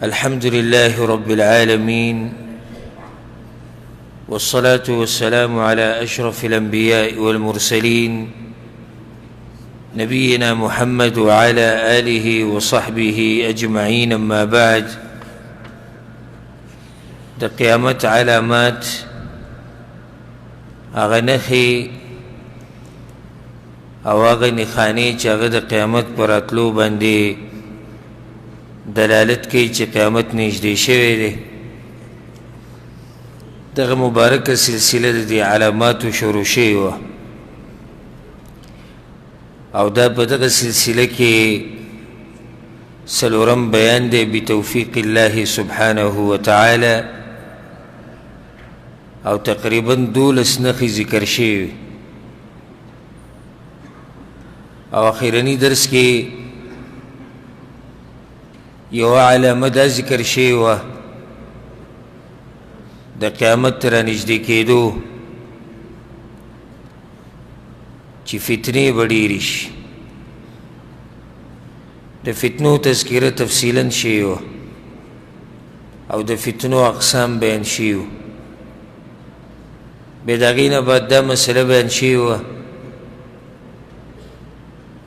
الحمد لله رب العالمين، والصلاة والسلام على أشرف الأنبياء والمرسلين، نبينا محمد وعلى آله وصحبه أجمعين. أما بعد، د قیامت علامات هغه نښې او هغه نښانې چې هغه د قیامت پر راتلو باندې دلالت کوي چې قیامت نږدې شوی دی، دغه مبارکه سلسله د دې علاماتو شروع شوې وه. او دا په دغه سلسله کې څلورم بیان دی بتوفیق الله سبحانه وتعالی، او تقریبا 12 نښې ذکر شوې وې. او اخرني درس کې یوه علامه دا ذکر شوې وه د قیامت تر نږدې کېدو چې فتنې به ډېرې شي. د فتنو تذکره تفصیلا شوې وه او د فتنو اقسام بیان شوي وو. بیا د هغې نه بعد دا مسله بیان شوې وه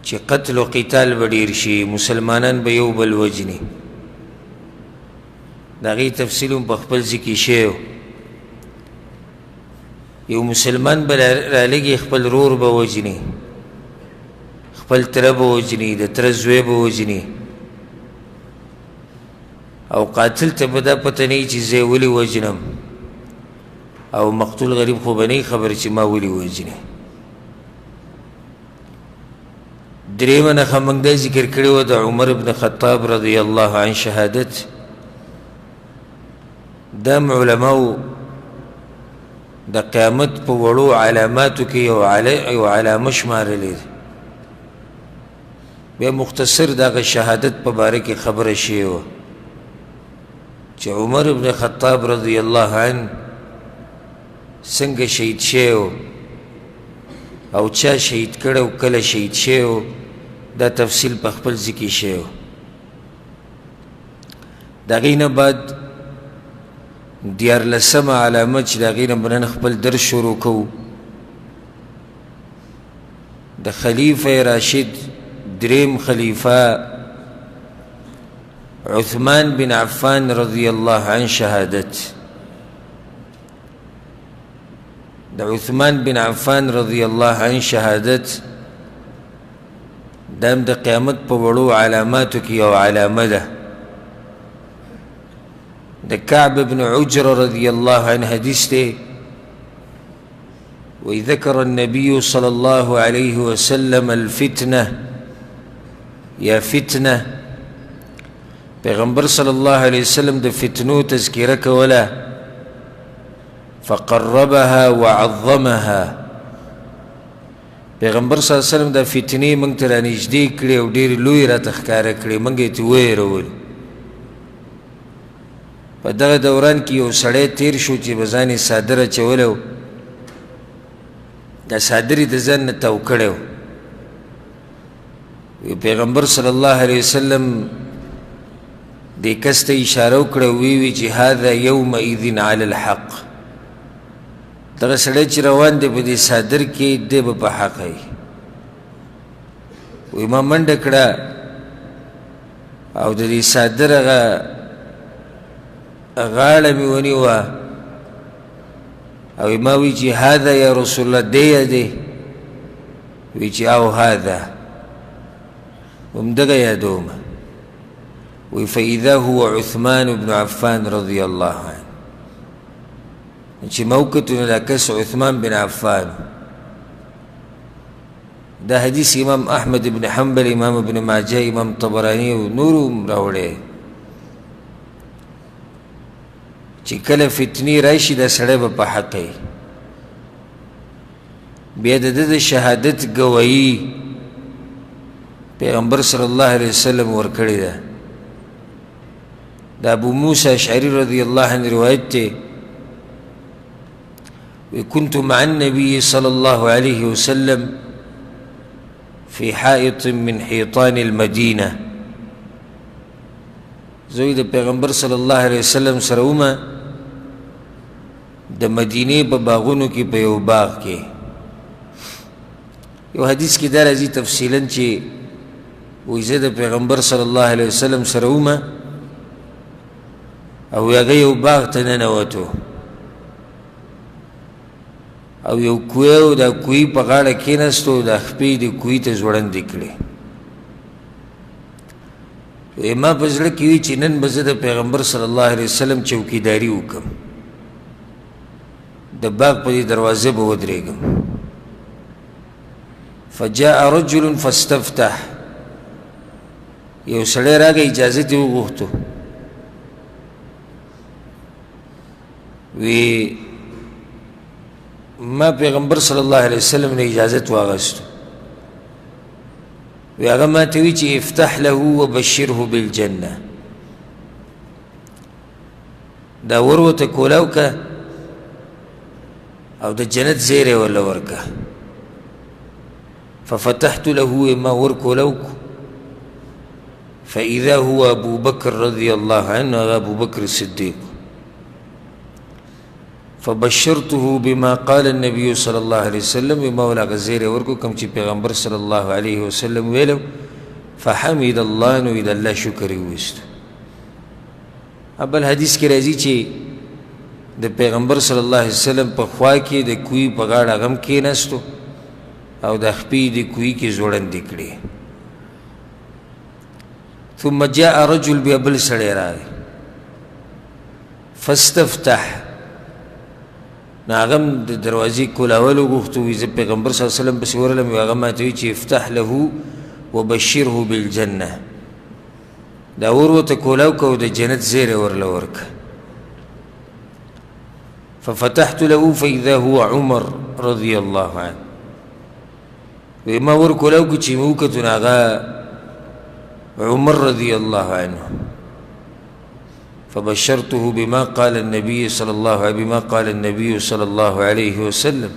چې قتل و قتال به ډېر شي، مسلمانان به یو بل وژني. د هغې تفصیل هم په خپل ځای کې شوی و. یو مسلمان به رالږي خپل رور به وژني، خپل تره به وژني، د تره زوی به وژني، او قاتل ته به دا پته نه وي چې زه یې ولې وژنم، او مقتول غریب خو به نه خبر چې ما ولې وژني. درېیمه نښه موږ دا ذکر کړې وه د عمر بن خطاب رضی الله عنه شهادت. دا هم علماو د قیامت په وړو علاماتو کې یو علامه شمارلې ده. بیا مختصر د هغه شهادت په باره کې خبره شوې وه چې عمر بن خطاب رضی الله عنه څنګه شهید شوی و او چا شهید کړی او کله شهید شوی و، دا تفصیل په خپل ځای کې شوی و. د هغې نه بعد 13مه علامه چې د هغې نه به نن خپل درس شروع کوو، د خلیفه راشد دریم خلیفه عثمان بن عفان رضی الله عنه شهادت. د عثمان بن عفان رضی الله عنه شهادت دا هم د قیامت په وړو علاماتو کې یو علامه ده. د کعب بن عجر رضی الله عنه حدیث دی، وی ذکر النبي صلى الله عليه وسلم الفتنة یا فتنة. پیغمبر صلی الله علیه وسلم د فتنو تذکره کوله، فقربها وعظمها. پیغمبر صلی الله علیه وسلم د فتنې موږ ته رانږدې کړې او ډېرې لویې راته ښکاره کړې، موږ یې ترې ووېرولو. په دغه دوران کې یو سړی تیر شو چې په ځان یې څادر اچولی و، دا څادر یې د ځان نه تاو کړی و. پیغمبر صلی الله علیه وسلم دې کس ته اشاره وکړه، ویې وی چې هذا یومئذ علی الحق. دغه سړی چې روان دی په دې څادر کې، دی به په حق وي. وایي ما منډه کړه او د دې څادر هغه غاړه مې ونیوه، او ما وی چې هذا یا رسول الله، دی یا دی؟ وی چې او هذا، همدغه یادوم. وی فإذا هو عثمان بن عفان رضی الله عنه. چې ما وکتو نو دا کس عثمان بن عفان. دا حدیث امام احمد بن حنبل، امام ابن ماجه، امام طبراني او نورو هم راوړی چې کله فتنې راشي دا سړی به په حق وي. بیا د ده د شهادت ګواهي پیغمبر صلی الله علیه وسلم ورکړې ده. د ابو موسی اشعري رضی الله عنه روایت دی، كنت مع النبي صلى الله عليه وسلم في حائط من حيطان المدينة. زه د پیغمبر صلی الله علیه وسلم سره وم د مدینې په باغونو کې په یو باغ کې. یو حدیث کې دا راځي تفصیلا چې وایي زه د پیغمبر صلی الله علیه وسلم سره وم او هغه یو باغ ته ننوتو او یو کوی او د کوی په غاړه کېناستو او د خپې د کوی ته ځوړندې کړې. ما په زړه کې وي چې نن به زه د پیغمبر صلی الله علیه وسلم چوکیداري وکړم، د باغ په دې دروازه به ودرېږم. فجاء رجل فاستفتح، یو سړی راغی اجازت یې وغوښتو، وی ما پیغمبر صلی الله علیه وسلم نه اجازت واغستو، وی هغه ما ته وی چې افتح له وبشره بالجنه، دا ور ورته کولاو که او د جنت زیری ورله ورکه. ففتحت له، ما ور کولاو کو، فإذا هو أبو بكر رضي الله عنه، أبو بكر الصديق، فبشرته بما قال النبي صلى الله عليه وسلم، بما ولا غزير ورکو کم چې پیغمبر صلی الله علیه وسلم ویلو، فحمد الله، نو د الله شکر یې وویستو. بل حدیث کې راځي چې د پیغمبر صلی الله علیه وسلم په خوا کې د کوی په غاړه غم کېناستو او د خپې د کوی کې ځوړندې کړې. ثم جاء رجل، بیا بل سړی راغی، فاستفتح، نو هغه هم د دروازې کولاول وغوښتو، وایي زه پیغمبر صلی الله علیه وسلم پسې ورغلم، وایي هغه ماته وایي چې افتح له وبشره بالجنه، دا ور ورته کولاو که او د جنت زیری ورله ورکړه. ففتحت له فإذا هو عمر رضی الله عنه، وایي ما ور کولاو که چې مې وکتو نو هغه عمر رضی الله عنه. فبشرته بما قال النبي صلى الله عليه بما قال النبي صلى الله عليه وسلم،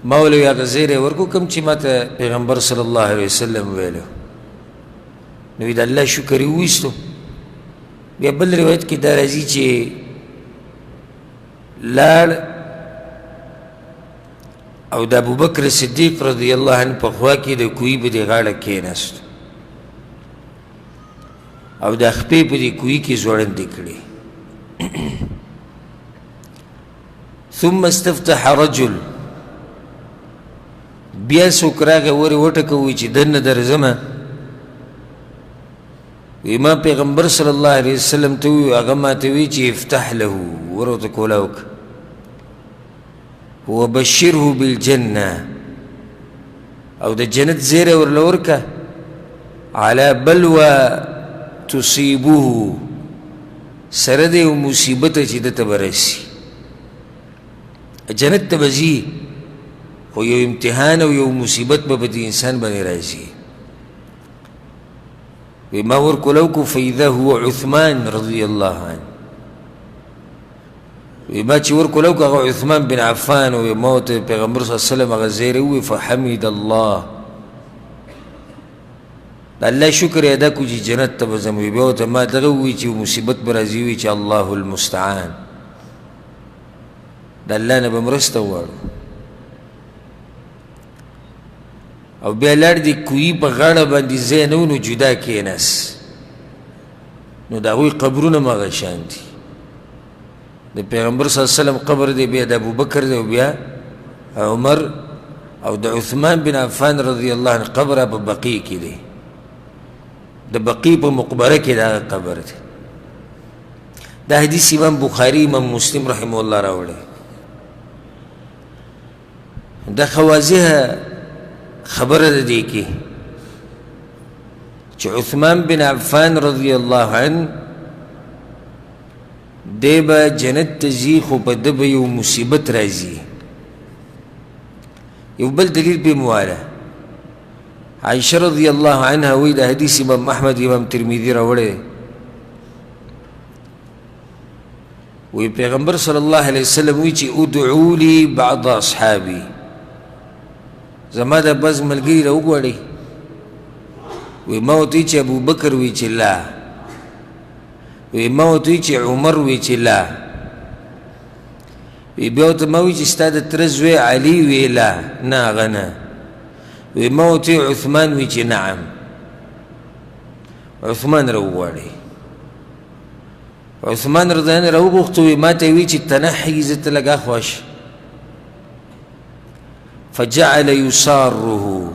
ما ولو هغه زیری ورکو کوم چې ما ته پیغمبر صلی الله علیه وسلم ویلو، نو د الله شکر یې وویستو. بیا بل روایت کې دا راځي چې لاړ او د ابوبکر صدیق رضی الله عنه په خوا کې د کوی په دې غاړه کېناست او د خپې په دې کوی کې ځوړندې کړې. ثم استفتح رجل، بیا څوک راغی ور یې وټکوي چې دننه درځمه. وی ما پیغمبر صلی الله علیه وسلم ته وویل، هغه ما ته وی چې افتح له، ور ورته کولا وکړه، وبشره بالجنه، او د جنت زیری ورله ورکړه، علی بلوى تصیبه، سره د یو مصیبت چې ده ته به رسي، جنت ته به ځي خو یو امتحان او یو مصیبت به په دې انسان باندې راځي. وی ما ورکولو کو، فإذا هو عثمان رضی الله عنه، وی ما چې ورکولو کو هغه عثمان بن عفان، وی ما ورته پیغمبر صلی الله علیه وسلم هغه زیری ووی، فحمد الله، د الله شکر یې ادا کړو چې جنت ته به ځم. وی بیا ورته ما دغه ووی چې مصیبت به راځي، وی چې الله المستعان، د الله نه به مرسته وغواړو. او بیا لاړ د کوی په غاړه باندې ځای نه و، نو جدا کېناست، نو د هغوی قبرونه هم هغه شان دي. د پیغمبر صلی الله علیه وسلم قبر دی، بیا د ابوبکر دی، او بیا عمر، او د عثمان بن عفان رضی الله عنه قبر په بقیع کې دی، د بقیع په مقبره کې د هغه قبر دی. دا حدیث امام بخاري امام مسلم رحمه الله راوړی. دا ښه واضحه خبره ده دې کې چې عثمان بن عفان رضی الله عنه دی به جنت ته ځي، خو په ده به یو مصیبت راځي. یو بل دلیل پې مواله، عائشه رضی الله عنها وایي، د حدیث امام احمد امام ترمذي راوړی، وی پیغمبر صلی الله علیه وسلم وی چې ادعو لي بعض اصحابي، زما د بعض ملګري راوغواړئ. وی ما ورته چې ابوبکر وی چې لا، وی ما ورته وی چې عمر وی چې لا. وی بیا ورته ما وی چې ستا د تره زوی علي وی لا، نه هغه نه. وی ما ورته وی عثمان وی چې نعم. عثمان راوغواړي. عثمان رضی الله عنه راوغوښتو. وی ما ته وی چې تنحي، زه ته لږ اخوا شه. فجعل یساره.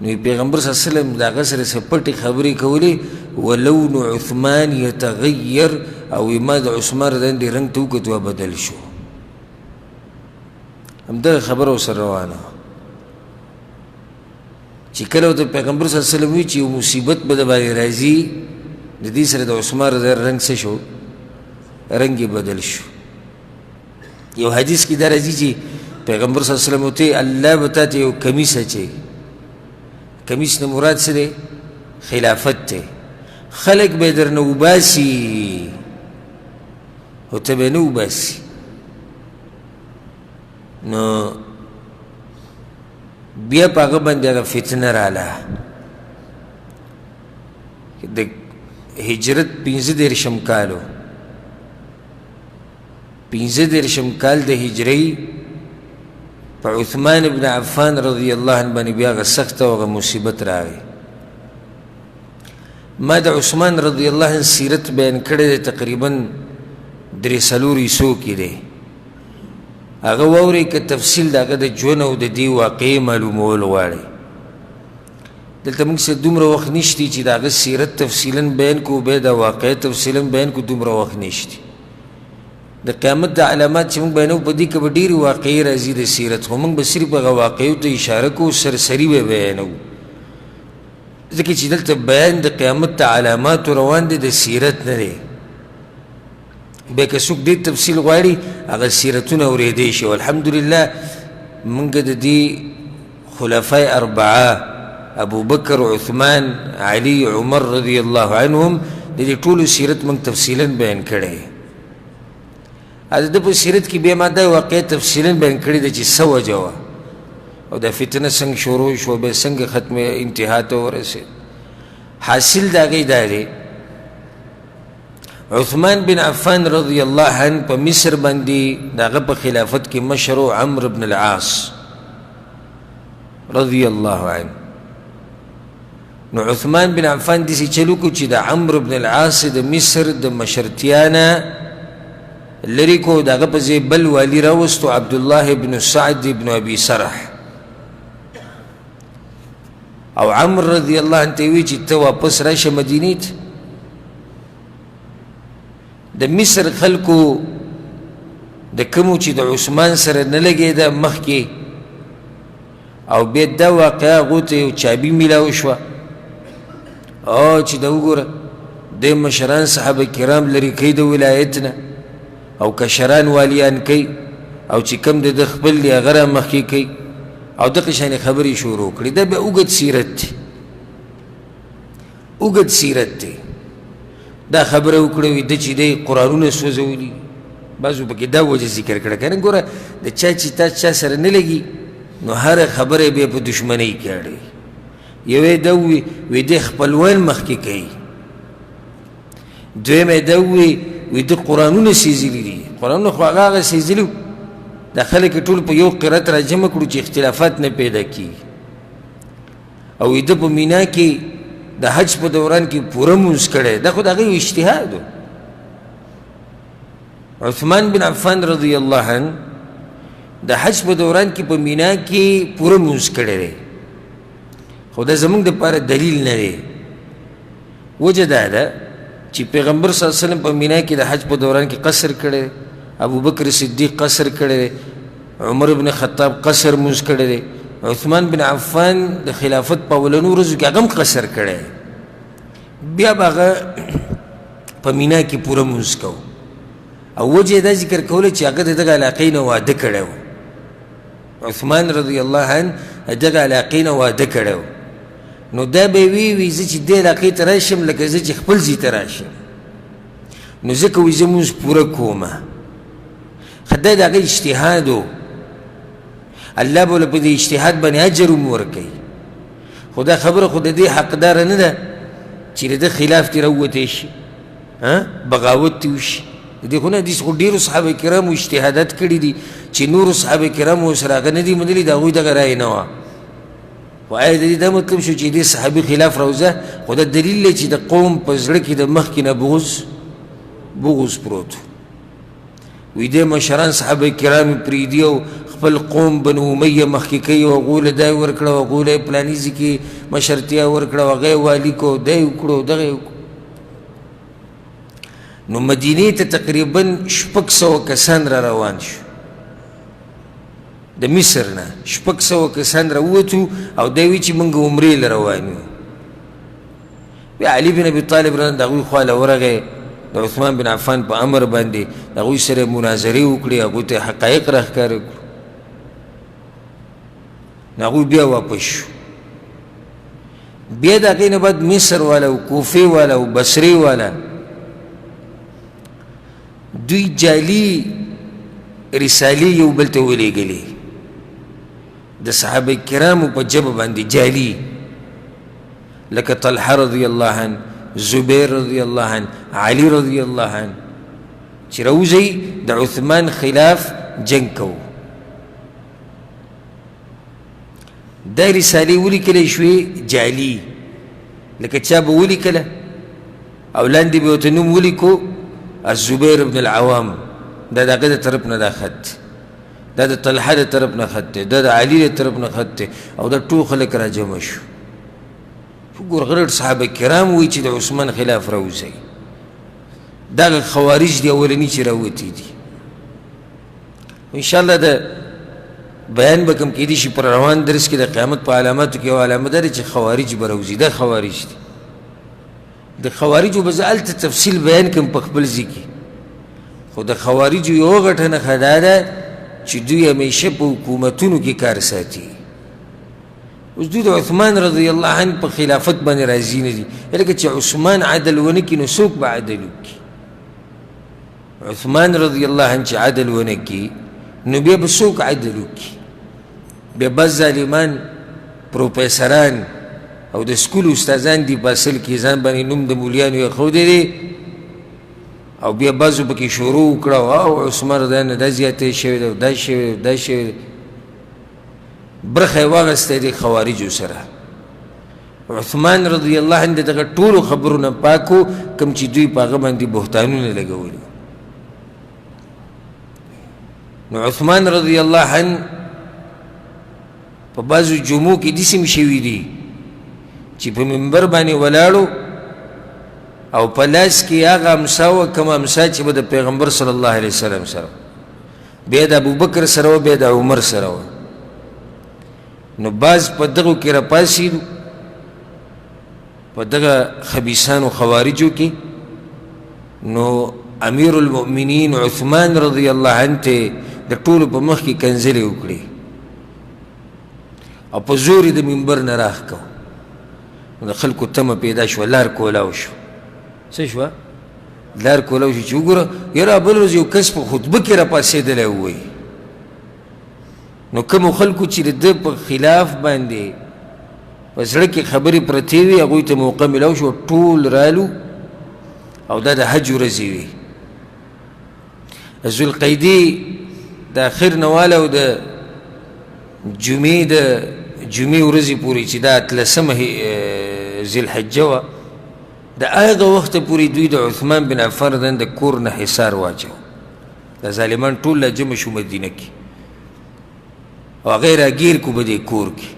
نو پیغمبر صلی الله علیه وسلم د هغه سره څه پټې خبرې کولې. ولون عثمان یتغیر، او ما د عثمان رضی الله عنه رنګ ته وکتو بدل شو. همدغه خبره ورسره روانه وه چې کله ورته پیغمبر صلی الله علیه وسلم وي چې یو مصیبت به د باندې راځي، د دې سره د عثمان رضی الله رنګ څه شو؟ رنګ یې بدل شو. یو حدیث کې دا راځي چې پیغمبر صلی الله علیه وسلم ورته الله به تا ته یو کمیس اچوي. کمیس نه مراد څه دی؟ خلافت دی. خلک به یې درنه وباسي خو ته به یې نه وباسي. نو بیا په هغه باندې هغه فتنه راله. د هجرت 35 کالو، 35 کال د هجري په عثمان ابن عفان رضی الله عنه باندې بیا هغه سخته او هغه مصیبت راغی. ما د عثمان رضی الله عنه سیرت بیان کړی دی، تقریبا 3 4 حصو کې دی. هغه واورئ که تفصیل د هغه د ژوند او د دې واقعې معلومول غواړئ. دلته موږ سره دومره وخت نشتی چې د هغه سیرت تفصیلا بیان کړو، بیا دا واقعه تفصیلا بیان کړو، دومره وخت نشتی. د قیامت د علامات چې موږ بیانوو په دې کې به ډېرې واقعې راځي د سیرت، خو موږ به صرف هغه واقعو ته اشاره کوو، سرسري به بیانوو، ځکه چې دلته بیان د قیامت د علاماتو روان دی، د سیرت نه دی. بیا که څوک ډېر تفصیل غواړي هغه سیرتونه اورېدی شي. الحمدلله موږ د دې خلفای اربعه ابوبکر، عثمان، علي، عمر رضی الله عنهم د دې ټولو سیرت موږ تفصیلا بیان کړی. د ده په سیرت کې بیا ما دا واقعه تفصیلا بیان کړې ده چې څه وجه وه او دا فتنه څنګه شروع شوه، بیا څنګه ختم انتها ته ورسېد. حاصل د هغې دا دی، عثمان بن عفان رضی الله عنه په مصر باندې د هغه په خلافت کې مشر و عمرو بن العاص رضی الله عنه. نو عثمان بن عفان داسې چل وکړو چې د عمرو بن العاص د مصر د مشرتیا نه لرې کړو، د هغه په ځای بل والي راوستو، عبدالله بن سعد بن ابي سرح. او عمرو رضی الله عنه ته وی چې ته واپس راشه مدینې ته. د مصر خلکو د کومو چې د عثمان سره نه لګېده مخکې، او بیا دا واقعه هغو ته یو چابي میلاو شوه، او چې دا وګوره د مشران صحابه کرام لرې کوي د ولایت نه، او کشران والیان کوي، او چې کوم د ده خپل دی هغه را مخکې کوي، او دغه شانې خبرې شروع کړې. دا بیا اوږد سیرت دی، اوږد سیرت دی. دا خبره وکړه وي ده چې دی قرآنونه سوځولي، بعضو پکې دا وجه ذکر کړه که نه. ګوره د چا چې تا چا سره نه لګي نو هره خبره یې بیا په دښمنۍ کې اړوي. یو یې دا ووي وي دی خپلوان مخکې کوي، دویم یې دا ووي وي ده قرآنونه سېځلي دي. قرآنونه خو هغه هغه سېځلي وو، دا خلک یې ټول په یو قرات راجمع کړو چې اختلافات نه پیدا کېږي. او ده په مینا کې د حج په دوران کې پوره مونځ کړی، دا خو د هغه یو اجتهاد و. عثمان بن عفان رضی الله عنه د حج په دوران کې په مینا کې پوره مونځ کړی دی، خو دا زموږ دپاره دلیل نه دی. وجه دا ده چې پیغمبر صلی الله علیه وسلم په مینا کې د حج په دوران کې قصر کړی دی، ابوبکر صدیق قصر کړی دی، عمر بن خطاب قصر مونځ کړی دی، عثمان بن عفان د خلافت په اولنو ورځو کې هغه هم قصر کړی دی. بیا به هغه په مینا کې پوره مونځ کوو. او وجه یې دا ذکر کوله چې هغه د دغه علاقې نه واده کړی و. عثمان رضی الله عنه دغه علاقې نه واده کړی و، نو دا به وی وي زه چې دې علاقې ته راشم لکه زه چې خپل ځای ته راشم، نو ځکه وایي زه مونځ پوره کومه. ښه دا د هغه اجتهاد و، الله به له په دې اجتهاد باندې اجر هم ورکوي، خو دا خبره خو د دې حقداره نه ده چې د ده خلاف ترې راووتی شي. بغاوت دې وشي. د دې خو نه داسې خو ډېرو صحابه کرامو اجتهادات کړي دي چې نورو صحابه کرامو سره هغه نه دي منلي، د هغوی دغه رایې نه وه. خو آیا د دې دا مطلب شو چې دې صحابي خلاف راوځه؟ خو دا دلیل دی چې د قوم په زړه کې د مخکې نه بغض پروت و. وی دې مشران صحابه کرام پرېږدي او خپل قوم بنو امیه مخکې کوي او هغو له دا یې ورکړه او هغو له یې پلاني ځای کې مشرتیا ورکړه او هغه یې والي کړو، دا یې وکړو، دغه یې وکړو. نو مدینې ته تقریبا 600 کسان را روان شو د مصر نه، 600 کسان را ووتو او دا وی چې موږ عمرې له روان یو. بیا علي بن ابي طالب رضی د هغوی خوا له ورغی، د عثمان بن عفان په امر باندې د هغوی سره مناظرې وکړې، هغوی ته حقایق راښکاره کړو. نو هغوی بیا واپس شو. بیا د هغې نه بعد مصر والا او کوفې والا او بصرې والا دوی جعلي رسالې یو بل ته ولېږلې د صحابه کرامو په ژبه باندې جعلي، لکه طلحه رضی الله عنه، زبیر رضی الله عنه، علي رضی الله عنه، چې راوځئ د عثمان خلاف جنګ کوو. دا رسالې ولیکلې شوې جعلي، لکه چا به ولیکله او لاندې به ورته نوم ولیکو الزبیر بن العوام، دا د هغه د طرف نه دا خط، دا د طلحه د طرف نه خط دی، دا د علي د طرف نه خط دی، او دا ټول خلک راجمع شو. ګور غټ صحابه کرام وایي چې د عثمان خلاف راوځئ. دغه خوارج دي اولني چې راوتي دي. انشاءالله د بیان به کوم کېدای شي پر روان درس کې د قیامت په علاماتو کې یو علامه ده چې خوارج به راوځي. دا خوارج دي. د خوارجو به زه هلته تفصیل بیان کړم په خپل ځای کې. خو د خوارجو یوه غټه نښه دا ده چې دوی همیشه په حکومتونو کې کار ساتي. اوس دوی د عثمان رضی الله عنه په خلافت باندې راضي نه دي، لکه چې عثمان عدل ونه کړي نو څوک به عدل وکړي؟ عثمان رضی الله عنه چې عدل ونه کړي نو بیا به څوک عدل وکړي؟ بیا بعض ظالمان پروفیسران او د سکول استادان دي په اصل کې ځان باندې نوم د مولیانو یې ښودی دی، او بیا بعضو پکې شروع وکړه او عثمان رضی الله عنه دا زیاتی شوی دی او دا شوی دی دا شوی دی، برخه یې واخیسته د خوارجو سره. عثمان رضی الله عنه د دغه ټولو خبرو نه پاک و کوم چې دوی په هغه باندې بهتانونه لګولي. نو عثمان رضی الله عنه په بعضو جمعو کې داسې هم شوي دي چې په منبر باندې ولاړو او په لاس کې هغه امسا وه کومه امسا چې به د پیغمبر صلی الله علیه وسلم سره، بیا د ابوبکر سره وه، بیا د عمر سره وه. نو بعض په دغو کې راپاڅېدو، په دغه خبیثانو خوارجو کې. نو امیر المؤمنین عثمان رضی الله عنه ته د ټولو په مخ کې کنځلې وکړې او په زور یې د منبر نه راښکو. نو د خلکو تمه پیدا شوه، لار کولاو شو. څه شوه؟ لار کولاو شو چې وګوره یاره بل ورځ یو کس په خطبه کې راپاڅېدلی ووایي. نو کومو خلکو چې د ده په خلاف باندې په زړه کې خبرې پرتې وي هغوی ته موقع میلاو شوه، ټول رالو. او دا د حج ورځې وي. ذوالقعدې د اخر نه واله او د جمعې د جمعې ورځې پورې چې دا اتلسمه ذوالحجه وه، د هغه وخته پورې دوی د عثمان بن عفان رضی د کور نه حصار واچو. دا ظالمان ټول لا جمع شو مدینه کې او هغه یې راګیر کړو په دې کور کې.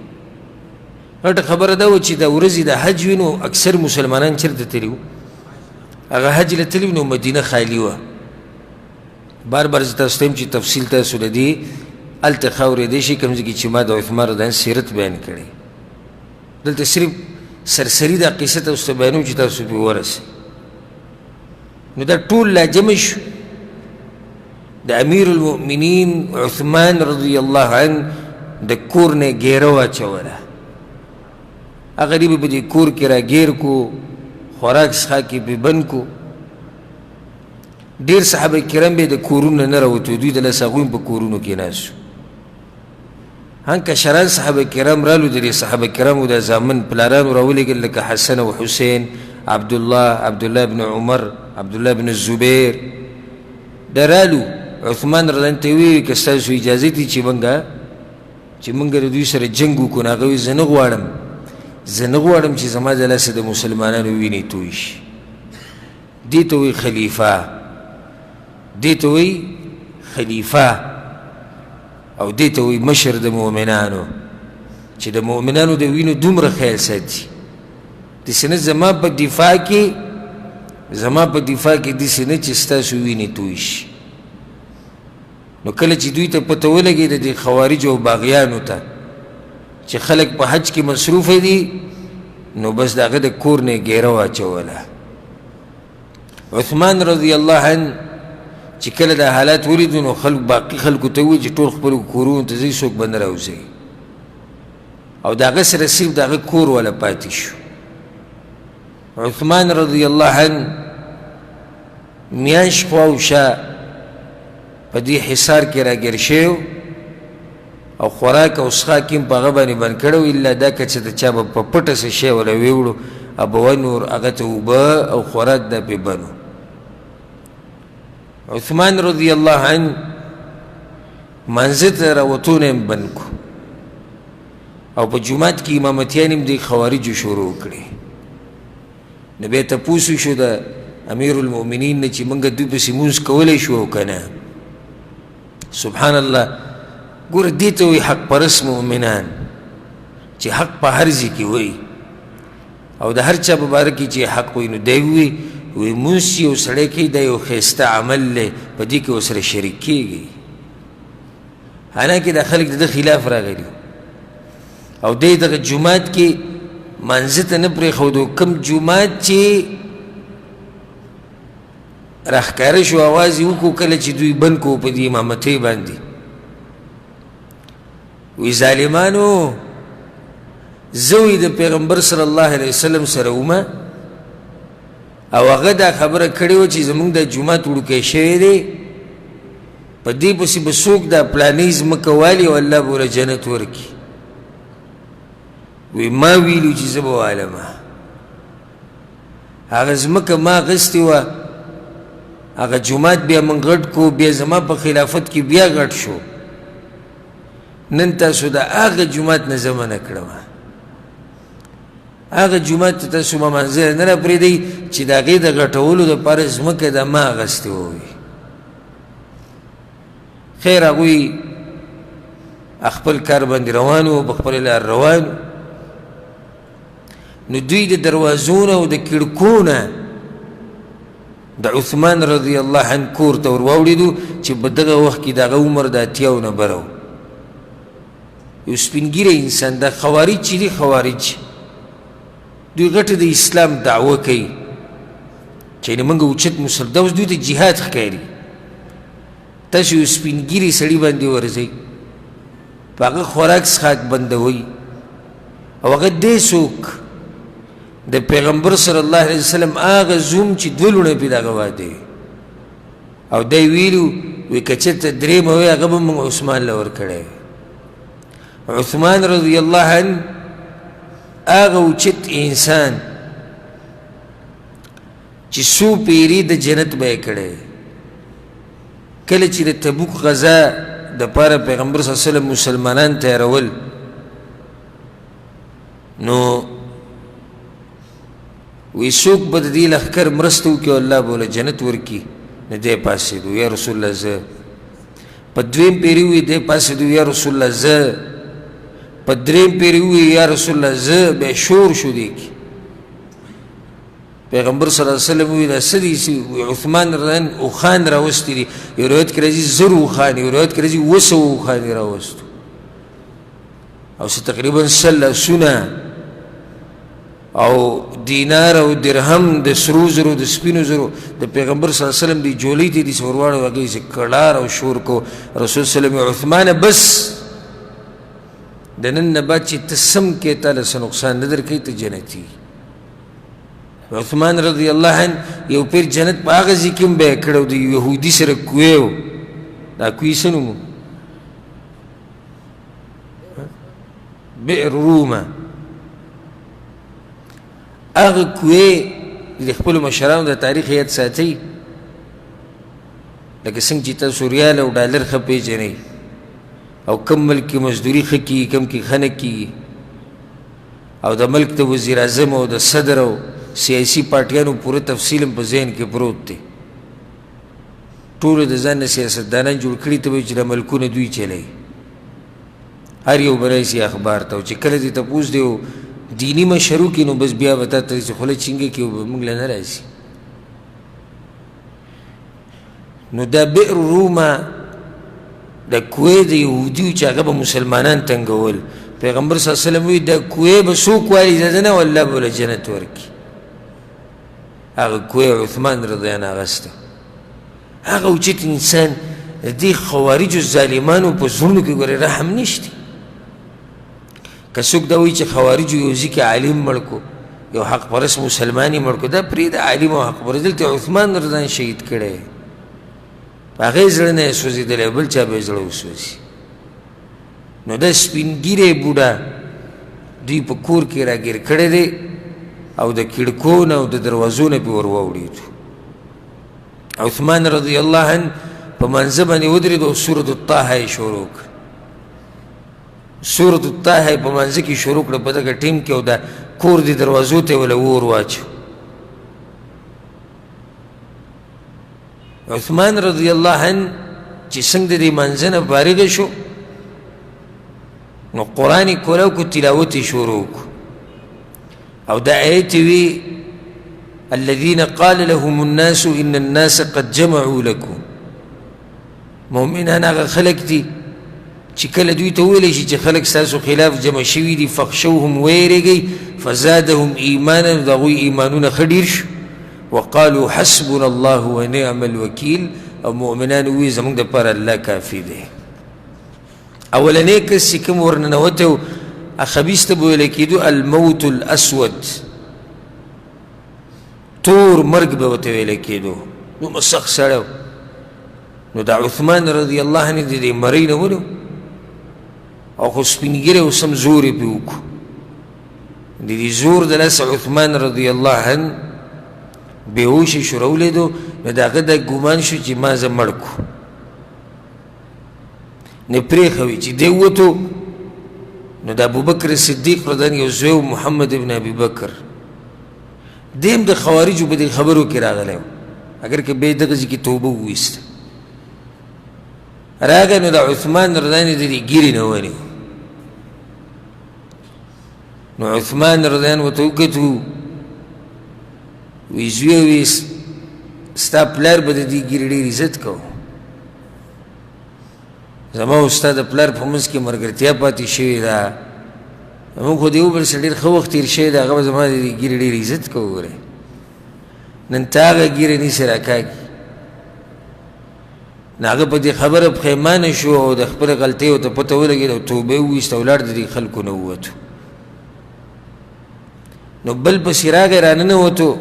غټه خبره دا وه چې دا ورځې د حج وي نو اکثر مسلمانان چېرته تللي وو؟ هغه حج له تللي نو مدینه خالي وه. بار بار زه تاسو ته وایم چې تفصیل تاسو له دې هلته ښه اورېدی شئ کوم ځای کې چې ما د عثمان رضی الله سیرت بیان کړی. دلته صرف سرسري دا قصه تاسو ته بیانوم چې تاسو پرې ورسئ. نو دا ټول لا جمع شو. د امیر المؤمنین عثمان رضی الله عنه د کور نه ګیره واچوله. هغه دی به په دې کور کې راګیر کو، خوراک څښاک یې پرې بند کو. ډېر صحابه کرام به د کورونو نه راوتو، دوی د لاسه هغوی هم په کورونو کې ناست وو. هن کشران صحابه کرام رالو، د دې صحابه کرامو د زامن پلارانو راولېږل لکه حسن او حسین، عبدالله، عبدالله بن عمر، عبدالله بن الزبیر دا رالو. عثمان رضی الله عنه ته ویې که ستاسو اجازه دي چې مونږ د دوی سره جنګ وکړو. نو هغه وایي زه نه غواړم، زه نه غواړم چې زما د لاسه د مسلمانانو وینې توی شي. دې ته وایي خلیفه، دې ته وایي خلیفه، او دې ته وایي مشر د مؤمنانو، چې د مؤمنانو د وینو دومره خیال ساتي. داسې نه زما په دفاع کې، زما په دفاع کې داسې نه چې ستاسو وینې توی شي. نو کله چې دوی ته پته ولګېده د خوارجو او باغیانو ته چې خلک په حج کې مصروف دي، نو بس د هغه د کور نه یې ګیره واچوله. عثمان رضی الله عنه چې کله دا حالات ولیدو، نو خلک باقي خلکو ته وویل چې ټول خپلو کورونو ته ځئ، څوک به نه راوځئ. او د هغه سره صرف د هغه کور والا پاتې شو. عثمان رضی الله عنه میاشت خوا او شا په دې حصار کې راګیر شوی او خوراک او څښاک یې هم په هغه باندې بند کړی و، الا دا که چې د چا به په پټه څه شی وله ویوړو او به نور هغه ته اوبه او خوراک دا پرې بند و. عثمان رضی الله عنه مانځه ته راوتو نه یې هم بند کړو، او په جومات کې امامتیان هم دې خوارجو شروع کړې. نو بیا تپوس وشو د امیر المؤمنین نه چې موږ دوی پسې مونځ کولی شو او که نه. سبحان الله، ګوره دې ته وایي حق پرست مؤمنان، چې حق په هر ځای کې وایي او د هر چا په باره کې چې حق وایي. نو دی ووایي وایي مونځ چې یو سړی کوي دا یو ښایسته عمل دی، په دې کې ورسره شریک کېږي. حالانکه دا خلک د ده خلاف راغلي او دی دغه جومات کې مانځه ته نه پرېښودو. کوم جومات چې راښکاره شو اواز یې وکړو کله چې دوی بند کړو په دې امامتۍ باندې، وی ظالمانو زه وی د پیغمبر صلی الله علیه وسلم سره ومه او هغه دا خبره کړې وه چې زموږ د جومات وړوکی شوی دی، په دې پسې به څوک دا پلانې ځمکه والي او الله به ورله جنت ورکړي. وی ما ویلو چې زه به والم، هغه ځمکه ما اخیستې وه، هغه جومات بیا موږ غټ کړو، بیا زما په خلافت کې بیا غټ شو. نن تاسو د هغه جومات نه زه منع کړم، هغه جومات ته تاسو ما منځله نه راپرېږدئ چې د هغې د غټولو دپاره ځمکه د ما اخیستې وه. خیر هغوی خپل کار باندې روان وو، په خپله لار روان وو. نو دوی د دروازو نه او د کړکو نه د عثمان رضی الله عنه کور ته ور واوړېدو چې په دغه وخت کې د هغه عمر د اتیاو نه بره و. یو سپین ږیری انسان، دا خوارج چې دي، خوارج دوی غټه د اسلام دعوه کوي چې یعنې موږ اوچت مسلمان، دا اوس دوی ته جهاد ښکاري. تاسو یو سپین ږیري سړي باندې ورځئ، په هغه خوراک څښاک بندوئ، او هغه دی څوک د پیغمبر صلی الله علیه وسلم هغه زوم چې دوه لوڼه پرې د هغه واده وي، او دی ویلو وی که چېرته درېیمه وی هغه به موږ عثمان له ورکړی وی. عثمان رضی الله عنه هغه اوچت انسان چې څو پیرې د جنت به یې کړی. کله چې د تبوک غزا دپاره پیغمبر صلی الله علیه وسلم مسلمانان تیارول، نو وی څوک به د دې لښکر مرسته وکړي او الله به ورله جنت ورکړي. نو دی پاڅېدو، یا رسول الله زه. په دویم پیري ووایي، دی پاڅېدو، یا رسول الله زه. په دریم پیري ووایي، یا رسول الله زه. بیا شور شو دې کې. پیغمبر صلی الله علیه وسلم ووایي دا څه دي؟ عثمان رضی الله عنه اوښان راوستي دي. یو روایت کې راځي 1000 اوښان، یو روایت کې راځي 700 اوښان یې راوستو، او څه تقریبا 100 اسونه او دینار او درهم د سرو زرو د سپینو زرو د پیغمبر صلی الله علیه وسلم دی جولۍ ته دي ورواړو، هغې چې کړار او شور کو. رسول صلی الله علیه وسلم عثمانه بس د نن نه بعد چې ته سم کې تا له څه نقصان نه درکوي، ته جنتي. عثمان رضی الله عنه یو پیر جنت په هغه ځای کې هم بیا کړی د یهودي سره کوی و، دا کوی څه نوم و؟ بئر رومه. هغه کوی د خپلو مشرانو د تاریخ یاد ساتئ، لکه څنګه چې تاسو ریال او ډالر ښه پېژنئ او کم ملک کې مزدوري ښه کېږي، کم کې ښه نه کېږي، او د ملک د وزیر اعظم او د صدر او سیاسي پارټیانو پوره تفصیل هم په ذهن کې پروت دی. ټولو د ځان نه سیاستدانان جوړ کړي، ته وایي چې دا ملکونه دوی چلوي. هر یو به راشي اخبار ته، او چې کله دې تپوس دی او دیني مشر وکړي نو بس بیا به تا ته چې خوله چینګه کړي به موږ له نه راځي. نو دا بئر رومه د کوې د یهودیو چې هغه به مسلمانان تنګول، پیغمبر صلی الله علیه وسلم وایي دا کوې به څوک والي د ده نه الله به له جنت ورکړي. هغه کوې عثمان رضی الله عنه اخیسته. هغه اوچت انسان د دې خوارجو ظالمانو په زړونو کې ګورې رحم نشته. که څوک دا وایي چې خوارجو یو ځای کې عالم مړ کړو، یو حق پرست مسلمان یې مړ کړو، دا پرېږده عالم او حق پرست، دلته عثمان رضی الله شهید کړی، په هغې زړه نه یې سوځېدلی، بل چا به یې زړه وسوځي. نو دا سپین ږیری بوډا دوی په کور کې راګیر کړی دی او د کړکو نه او د دروازو نه پرې ور واوړېدو. عثمان رضی الله عنه په منځه باندې ودرېد او سورة الطه یې شروع کړه. سورة الطه یې په منځه کې شروع کړه په دغه ټیم کې، او د کور د دروازو ته یې وله اور واچو. عثمان رضی الله عنه چې څنګه د دې منځه نه فارغ شو نو قرآن یې کولاو کړو، تلاوت یې شروع کړو، او دا آیت وی الذين قال لهم الناس ان الناس قد جمعوا لكم. مؤمنان هغه خلک دي چې کله دوی ته وویلی شي چې خلک ستاسو خلاف جمع شوي دي، فخشوهم ویرېږئ، فزادهم ایمانا، د هغوی ایمانونه ښه ډېر شو، وقالو حسبنا الله ونعم الوکیل، او مؤمنان ووایي زموږ دپاره الله کافي دی. اولنی کس چې کوم ورننوتی و خبیث ته به ویل کېدو الموت الاسود، تور مرګ به ورته ویل کېدو، دومره سخت سړی و. نو د عثمان رضی الله عنه د دې مرۍ نه ونیو او خو سپین ږیری و، سم زور یې پرې وکړو. د دې زور د لاسه عثمان رضی الله عنه بېهوشه شو، راولېدو. نو د هغه دا ګمان شو چې ما زه مړ کړو، نه پرېښوي چې دی ووتو. نو د ابوبکر صدیق رضی الله یو زوی محمد ابن ابي بکر، دی هم د خوارجو په دې خبرو کې راغلی و، اګر که بیا یې دغه ځای کې توبه وویسته. راغی نو د عثمان رضی الله عنه د دې ږیرې نه ونیو. نو عثمان رضی الله عنه ورته وکتو، وایي زویه، وایي ستا پلار به د دې ږیرې ډېر عزت کوو، زما او ستا د پلار په منځ کې ملګرتیا پاتې شوې ده، موږ خو د یو بل سره ډېر ښه وخت تېر شوی دی، هغه به زما د دې ږیرې ډېر عزت کوو. ګورې نن ته هغه ږیره نیسې راکاږي. نو هغه په دې خبره پښېمانه شو او د خپلې غلطۍ ورته پته ولګېده او توبه یې وویسته او لاړ د دې خلکو نه ووتو. نو بل پسې راغی راننوتو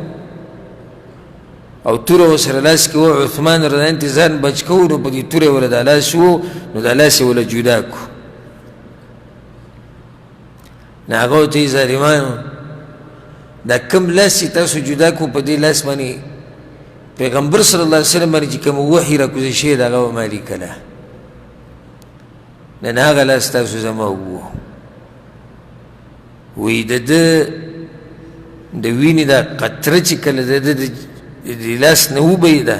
او توره ورسره لاس کې وه. عثمان رضی الله عنه ځان بچ کوو، نو په دې توره یې وله دا لاس و، نو دا لاس یې وله جدا کړو. نو هغه ورته وایي ظالمانو، دا کوم لاس چې تاسو جدا کړو په دې لاس باندې پیغمبر صلی الله علیه وسلم باندې چې کوم وحي راکوزه شوې ده هغه به ما لیکله، نن هغه لاس تاسو زما وو. وایي د ده د وینې دا قطره چې کله د ده د لاس نه وبهېده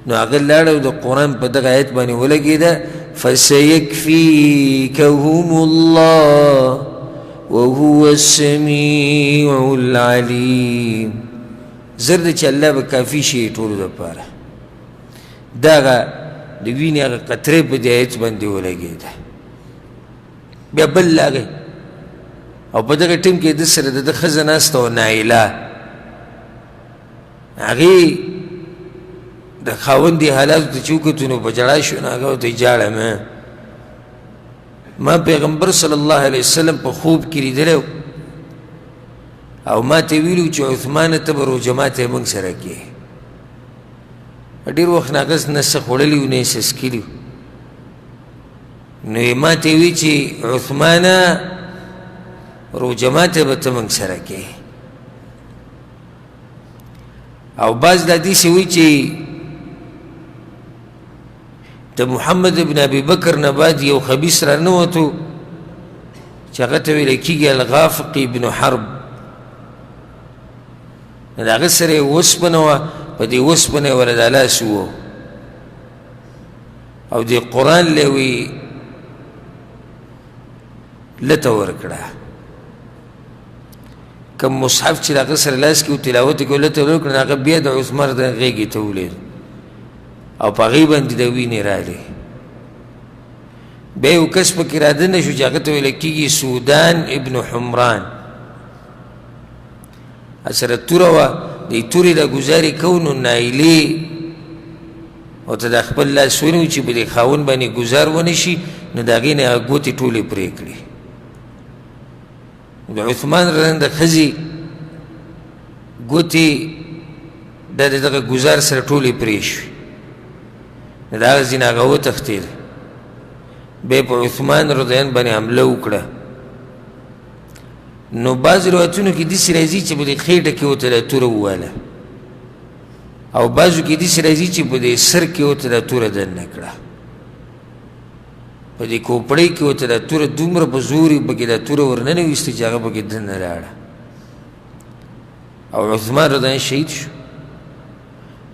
نو هغه لاړه او د قرآن په دغه آیت باندې ولګېده، فسیکفیکهم الله وهو السمیع العلیم. زر دی چې الله به کافي شي ټولو دپاره. دغه د وینې هغه قطرې په دې آیت باندې ولګېده. بیا بل راغی او په دغه ټیم کې د سره د ده ښځه ناسته وه نایله، هغې د خاوند دې حالاتو ته چې وکتو نو په ژړا شو. نو هغه ورته ژاړه مه، ما پیغمبر صلی الله علیه وسلم په خوب کې لیدلی او ما ته ویلي چې عثمانه ته به روژه ماتی موږ سره کې. ډېر وخت نه هغه نه څه خوړلي وو نه یې څه څکلي وو. نو یې ما ته وی چې عثمانه روژه ماتی به ته موږ سره کې. او بعض دا داسې وایي چې د محمد ابن ابي بکر نه بعد یو خبیث راننوتو چې هغه ته ویل کېږي الغافق ابن حرب. نو د هغه سره یې وسپنه وه، په دې وسپنه یې ورله دا لاس ووهو او دې قرآن له وی لته ورکړه. کوم مصحف چې د هغه سره لاس کې تلاوت یې کوو، لته ورکړه، نو هغه بیا د عثمان د غېږې ته ولېد او په هغې باندې د وینې راغلې. بیا یو کس پکې رادننه شو چې هغه ته ویل کېږي سودان ابن حمران. سره توره وه، دې تورې دا ګزارې کوو، نو نایلې ورته دا خپل لاس ونیو چې په دې خاوند باندې ګزار ونه شي، نو د هغې نه هغه ګوتې ټولې پرې کړې. د عثمان رضی د ښځې ګوتې دا د دغه ګزار سره ټولې پرې شوې. نو د هغه ځای نه هغه وتښتېد، بیا په عثمان رضی الله باندې حمله وکړه. نو بعضې روایتونو کې داسې راځي چې په دې خېټه کې ورته دا توره وواله، او بعضو کې داسې راځي چې په دې سر کې ورته دا توره دننه کړه، په دې کوپړۍ کې ورته دا توره دومره په زور یې پکې دا توره ورننویسته چې هغه پکې دننه لاړه او عثمان رضی الله شهید شو.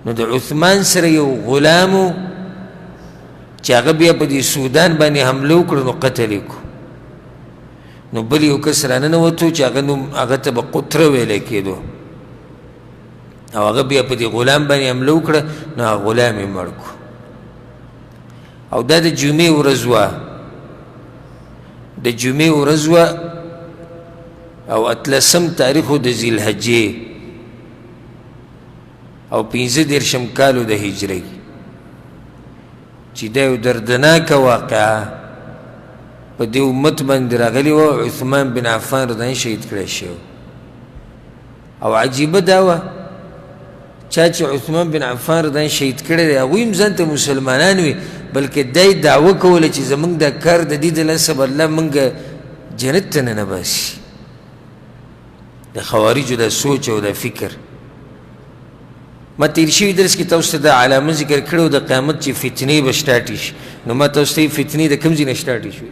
نو د عثمان سره یو غلام و چې هغه بیا په دې سودان باندې حمله وکړه، نو قتل یې کړو. نو بل یو کس راننوتو چې هغه نوم هغه ته به قطره ویلی کېدو، او هغه بیا په دې غلام باندې حمله وکړه، نو هغه غلام یې مړ کړو. او دا د جمعې ورځ وه، د جمعې ورځ وه او اتلسم تاریخ د ذیالحجې او 35 کالو د هجري، چې دا یو دردناکه واقعه په دې امت باندې راغلې وه. عثمان بن عفان رضی الله شهید کړی شو. او عجیبه دا وه چا چې عثمان بن عفان رضی الله شهید کړی دی، هغوی هم ځان ته مسلمانان وي، بلکې دا یې دعوه کوله چې زموږ دا کار د دې د لاسه به الله موږ جنت ته ننباسي. د خوارجو دا سوچ او دا فکر ما تیر شوي درس کې تاسو ته دا علامه ذکر کړې وه د قیامت چې فتنې به سټارټې شي. نو ما تاسو ته فتنې د کوم ځای نه سټارټې شوې؟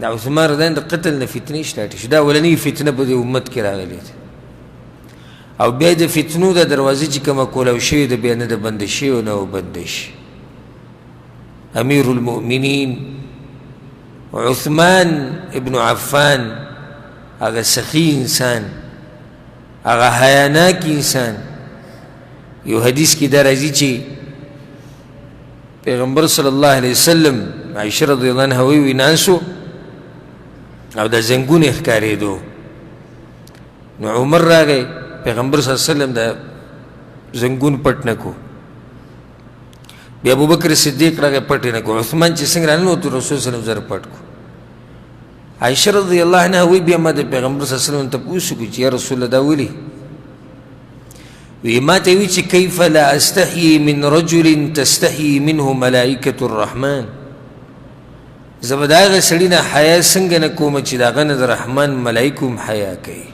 د عثمان رضی الله د قتل نه فتنې سټارټې شوې. دا اولنۍ فتنه په دې امت کې راغلې ده. او بیا د فتنو د دروازې چې کومه کولاو شوې ده، بیا نه ده بنده شوې او نه به بنده شي. امیر المؤمنین عثمان ابن عفان هغه سخي انسان، هغه حیاناک انسان، یو حدیث کې دا راځي چې پیغمبر صلی الله علیه وسلم عائشه رضی الله عنها وی ناسو او د زنګون یې ښکارېدو. نو عمر راغی، پیغمبر صلی الله علیه وسلم د زنګون پټ نه کو. بیا ابوبکر صدیق راغی، پټ یې نه کو. عثمان چې څنګه راننوتو، رسول صلی الله علیه وسلم زر پټ کو. عائشه رضی الله عنها وی بیا ما د پیغمبر صلی الله علیه وسلم تپوس وکړو چې یا رسول الله دا ولې؟ وی ما ته وی چې کیف لا استحیي من رجل تستحیي منه ملائکة الرحمن. زه به د هغه سړي نه حیا څنګه نه کوم چې د هغه نه د رحمان ملایکو هم حیا کوي.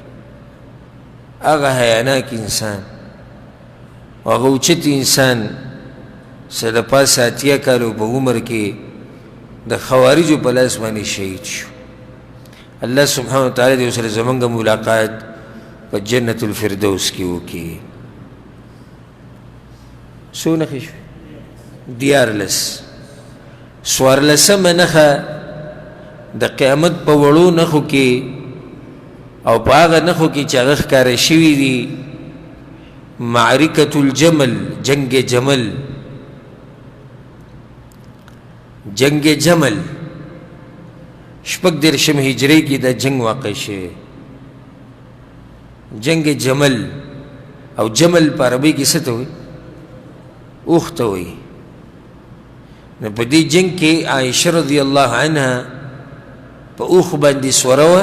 هغه حیاناک انسان، هغه اوچت انسان څه د پاسه 80 کالو په عمر کې د خوارجو په لاس باندې شهید شو. الله سبحانه وتعالی دې ورسره زمونږ ملاقات په جنت الفردوس کې وکړي. څو نښې شوې؟ 13. 14مه نښه د قیامت په وړو نښو کې او په هغه نښو کې چې هغه ښکاره شوي دي، معرکة الجمل، جنگ جمل. جنگ جمل 36 هجري کې دا جنگ واقع شوی. جنگ جمل، او جمل په عربي کې څه ته وایي؟ اوښ ته وایي. نو په دې جنگ کې عایشه رضی الله عنها په اوښ باندې سوره وه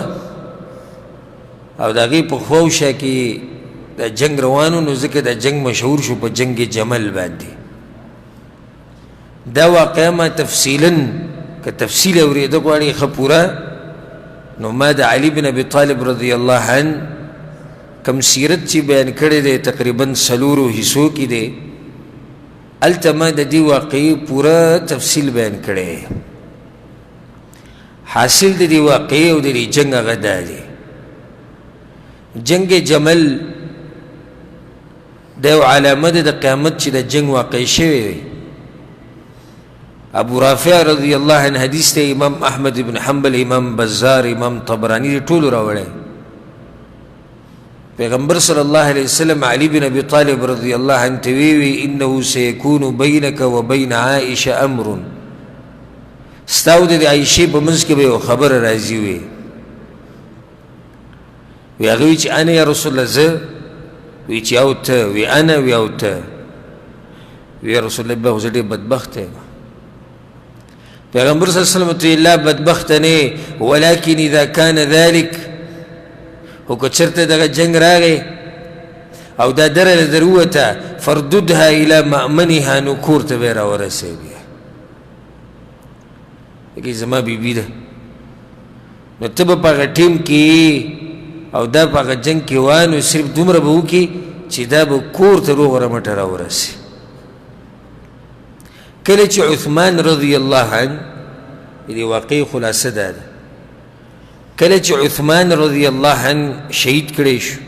او د هغې په خواوشا کې دا جنگ روان و، نو ځکه دا جنگ مشهور شو په جنگ جمل باندې. دا واقعه ما تفصیلا که تفصیل اورېده غواړي ښه پوره، نو ما د علی بن ابي طالب رضی الله عنه کم سیرت چې بیان کړی دی تقریبا څلورو حصو کې دی، هلته ما د دې واقعې پوره تفصیل بیان کړی. حاصل د دې واقعې او د دې جنګ هغه دا دی، جنګ جمل دا یو علامه ده د قیامت چې د جنګ واقع شوی دی. ابو رافع رضی الله عنه حدیث ته امام احمد بن حنبل، امام بزار، امام طبرانی دې ټولو راوړی. پیغمبر صلی الله علیه وسلم علی بن ابي طالب رضی الله عنه ته وی انه سيكون بينك وبين عائشه امر، ستا او د عایشې په منځ کې به یو خبره راځي. وي وی هغه وی چې انا یا رسول الله زه، وی چې او ته، وی انا، وی او ته. وی یا رسول الله به زه ډېر بدبخت یم. پیغمبر صلی الله علیه وسلم ته لا بدبخت نه، ولكن اذا كان ذلك، خو که چېرته دغه جنګ راغی او دا دره له در ووته، فرددها الى مأمنها، نو کور ته به یې راورسوې. بیا لکه زما بیبي ده، نو ته به په هغه ټیم کې او دا په هغه جنګ کې وه، نو صرف دومره به وکړي چې دا به کور ته روغ رمټه راورسي. کله چې عثمان رضی الله عنه، دې واقعې خلاصه دا ده، کله چې عثمان رضی الله عنه شهید کړی شو